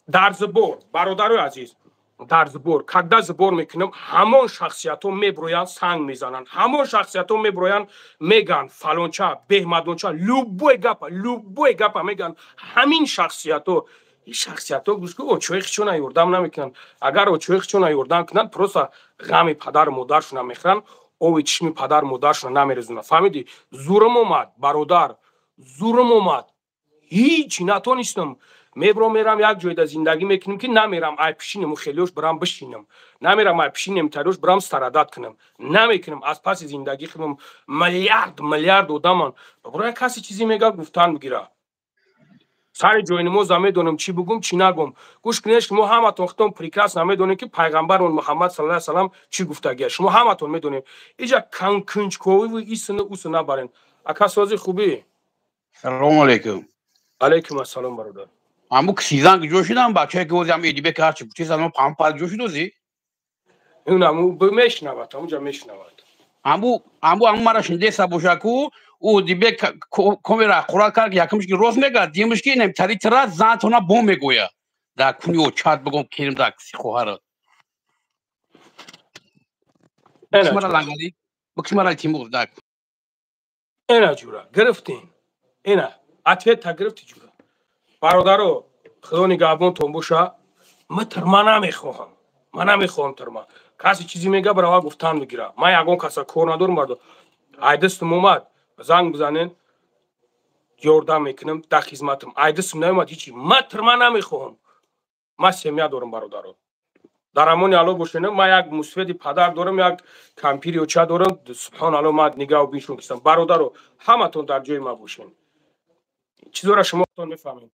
Дар сбор, бародарои азиз, дар сбор, когда сбор мекунам, ҳамон шахсиятҳо меброянд, санг мезананд, ҳамон шахсиятҳо меброянд, меган фалонча беҳмадонча, любой гапа, любой гапа меган. Ҳамин шахсиятҳо, ин шахсиятҳо, гӯш ку, очои хичона ёрдам намекунанд. Агар очои хичона ёрдам кунанд, просто ғами падару модаршона мехӯранд, ови чишми падару модаршона намерезонанд. Фаҳмидӣ? Зурм омад, бародар, зурм омад, ҳичи натонистам. Мебром, мерам, як ҷойда зиндагӣ мекунем, ки намерам ай пишинему хелиёш бирам бишинам, намерам ай пишинем тариёш бирам страдать кунам, намекунам. Аз паси зиндагӣ худам миллиард миллиард одаман. Барои касе чизе мега, гуфтан бигира. Сари ҷои намоза медонам, чӣ бугум, чӣ нагум. Гӯш кунед, шумо ҳаматон худтон прекрасно медонед, ки пайғамбарон Муҳаммад саллаллоҳу алайҳи васаллам чӣ гуфтагия. Шумо ҳаматон медонед. Иҷа кунҷковиву исину усу набарен. Ака, сози хубӣ? Салому алейкум. Алейкум ассалом, бародар. Аму ксизан ҷо шудам, бачае ки ози ам Эдибек ҳарчи гуфтиз, ама пампал ҷо шудози. Унаму мешунавад, ҳамуҷа мешунавад. Амбу мара шиндеса боша ку ӯ Дибек комера ҳақорат кард, якумш ки рост мегӯяд, дуюмш ки инам тари тира зантона бом мегӯяд. Дар куни очат бигом келим дар киси хоҳарат. Бикшмара лангари, бикшмара Тимур дар. Эна, ҷура, гирифтем. Ина ответ та гирифти ҷура. Бародаро, худо нигаҳбонтон боша. Ма тюрьма намехоҳам, ман намехоҳам тюрьма. Касе чизе мега, барава гуфтан бигира. Ман ягон каса кор надорам, бардо. Ай дастам омад, занг бизанен, ёрдам мекунам, дар хизматам. Ай дастам наомад, ҳичи. Ман тюрьма намехоҳам, ман семья дорам, бародаро. Дар амони Алло бошен. Ман як мусфеди падар дорам, як кампири оча дорам. Субҳон Алло, ман нигаҳу биншон кистам. Бародаро, ҳаматон дар ҷои ман бошен, чизора шумоатон мефаҳмед.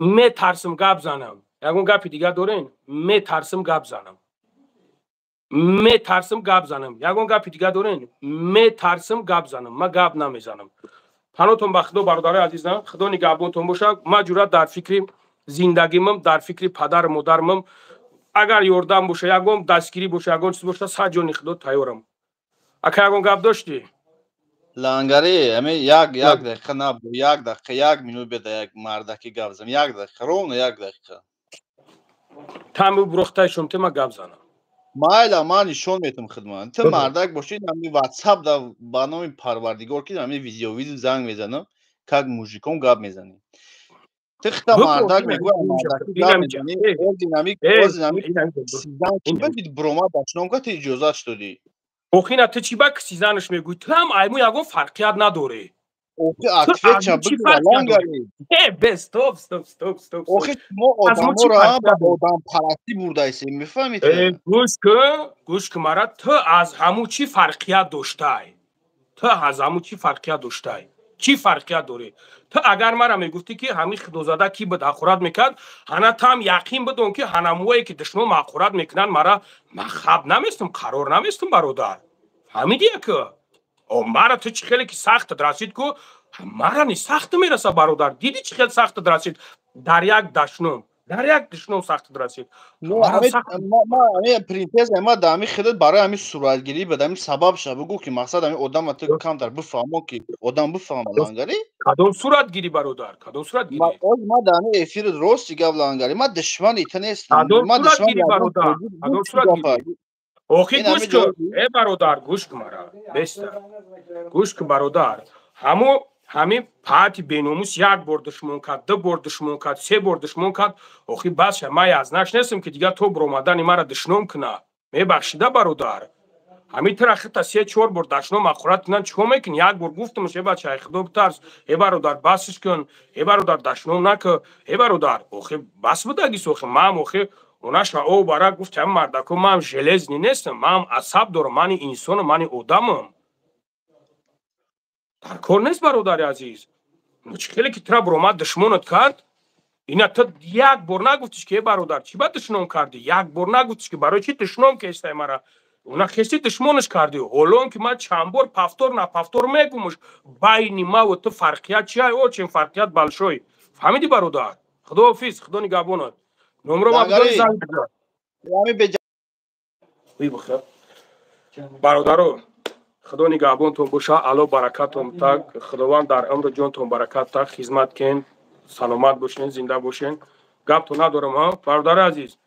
Метарсим гап занам. Ягон гапи дигар дорен? Метарсим гап занам, метарсим гап занам. Ягон гапи дигар дорен? Метарсим гап занам, ман гап намезанам. Панотон ба Худо, бародарои азизам, Худо нигаҳбонтон бошад. Ман ҷуръат дар фикри зиндагимам, дар фикри падару модармам. Агар ёрдам боша, ягон дастгирӣ боша, ягон чиз боша, сад ҷони Худо тайёрам. Ака, ягон гап доштӣ? Лангари, ами як дақиқа, на як дақиқа, як минут беда, як мардаки гап занам, як дақиқа, ровно як дақиқа. Тами бурохтаи шум тема гап занам. Майла, ман нишон метам хидмат. Ту мардак бошӣ, ами WhatsApp да ба номи Парвардигор ки ами видео видео занг мезанам, как мужиком гап мезанӣ. Ту хита мардак мегӯя, мардаки гап мезанӣ, ози нами сизан ки бибид брома дашном ка, ту иҷозат додӣ. Охина, ту чӣ ба кисизанаш мегӯӣ? Ту ҳам айму ягон фарқият надорӣ. Охи, ответ ша бигира, Лангари. Э, бе, стоп, стоп, стоп, стоп. Охи, мо одаморо ба одампарастӣ бурдаистем, мефаҳмед? Э, гӯш кун, гӯш кун мара. Ту аз ҳамун чӣ фарқият доштай? Ту аз ҳамун чӣ фарқият доштай? Чӣ фарқият дорӣ ту? Агар мара мегуфтӣ, ки ҳамин худозада ки буд, ҳақорат мекард, ҳана там яқин бидон, ки ҳанамуое ки душмон ҳақорат мекунанд мара, ман хаб наместум, қарор наместум, бародар. Фаҳмидия ки мара ту чӣ хеле ки сахтат расид ку, мара ни сахт мераса, бародар. Диди, чӣ хел сахтат расид дар як дашном, дар як душном сахтат расид. Принцесса, ма да ҳами хеле барои ҳами суратгирӣ ба ҳами сабаб ша бугӯ, ки мақсад ҳами одама ту камтар бифаҳмо, ки одам бифаҳма, Лангари. Кадом суратгирӣ, бародар, кадом суратгирӣ? Ма да ҳами эфири рости гап, Лангари, ма душмани ту нестам. Кадом суратгирӣ, бародар, кадом суратгирӣ? Охи, гӯш кун, э бародар, гӯш кун мара, беста, гӯш кун, бародар. Ҳамо ҳамин паати беномус як бор душмон кард, ду бор душмон кард, се бор душмон кард. Охи, бас ша. Ман язнаш нестам, ки дигар то биромадани мара душном куна. Мебахшида, бародар, ҳамин тира хита се чор бор дашном ҳақорат кунан, чикор мекунӣ? Як бор гуфтамш: э бача, ай Худо битарс, э бародар, басш кун, э бародар, дашном накун, э бародар. Охи, бас будагис. Охи, ман охи онаша о бара гуфт, ҳамин мардако, ман железный нестам, ман асаб дорам, мани инсонам, мани одамам. Дар кор нест, бародари азиз. Чӣ хеле ки тира биромад, душмонат кард, ина ту як бор нагуфтиш, ки э бародар, чӣ ба душном кардӣ? Як бор нагуфтиш, ки барои чӣ душном кестай мара? Она хести душмонаш кардӣ. Ҳолон ки ман чанд бор повтор на повтор мегумуш, байни маву ту фарқият чи ай? Очень фарқият большой. Фаҳмидӣ, бародар? Худоҳофиз, Худо нигаҳбонат. Номро ма бидори, занг бизан. Бародаро, Худо нигаҳбонтон боша, Алло баракатон так, Худованд дар умру ҷонтон баракат так, хизмат кен, саломат бошен, зинда бошен. Гапто надорам. Ҳа, бародари азиз,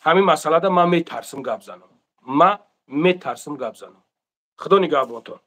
ҳамин масъалада ман метарсим гап занам, ман метарсим гап занам. Худо нигаҳбонтон.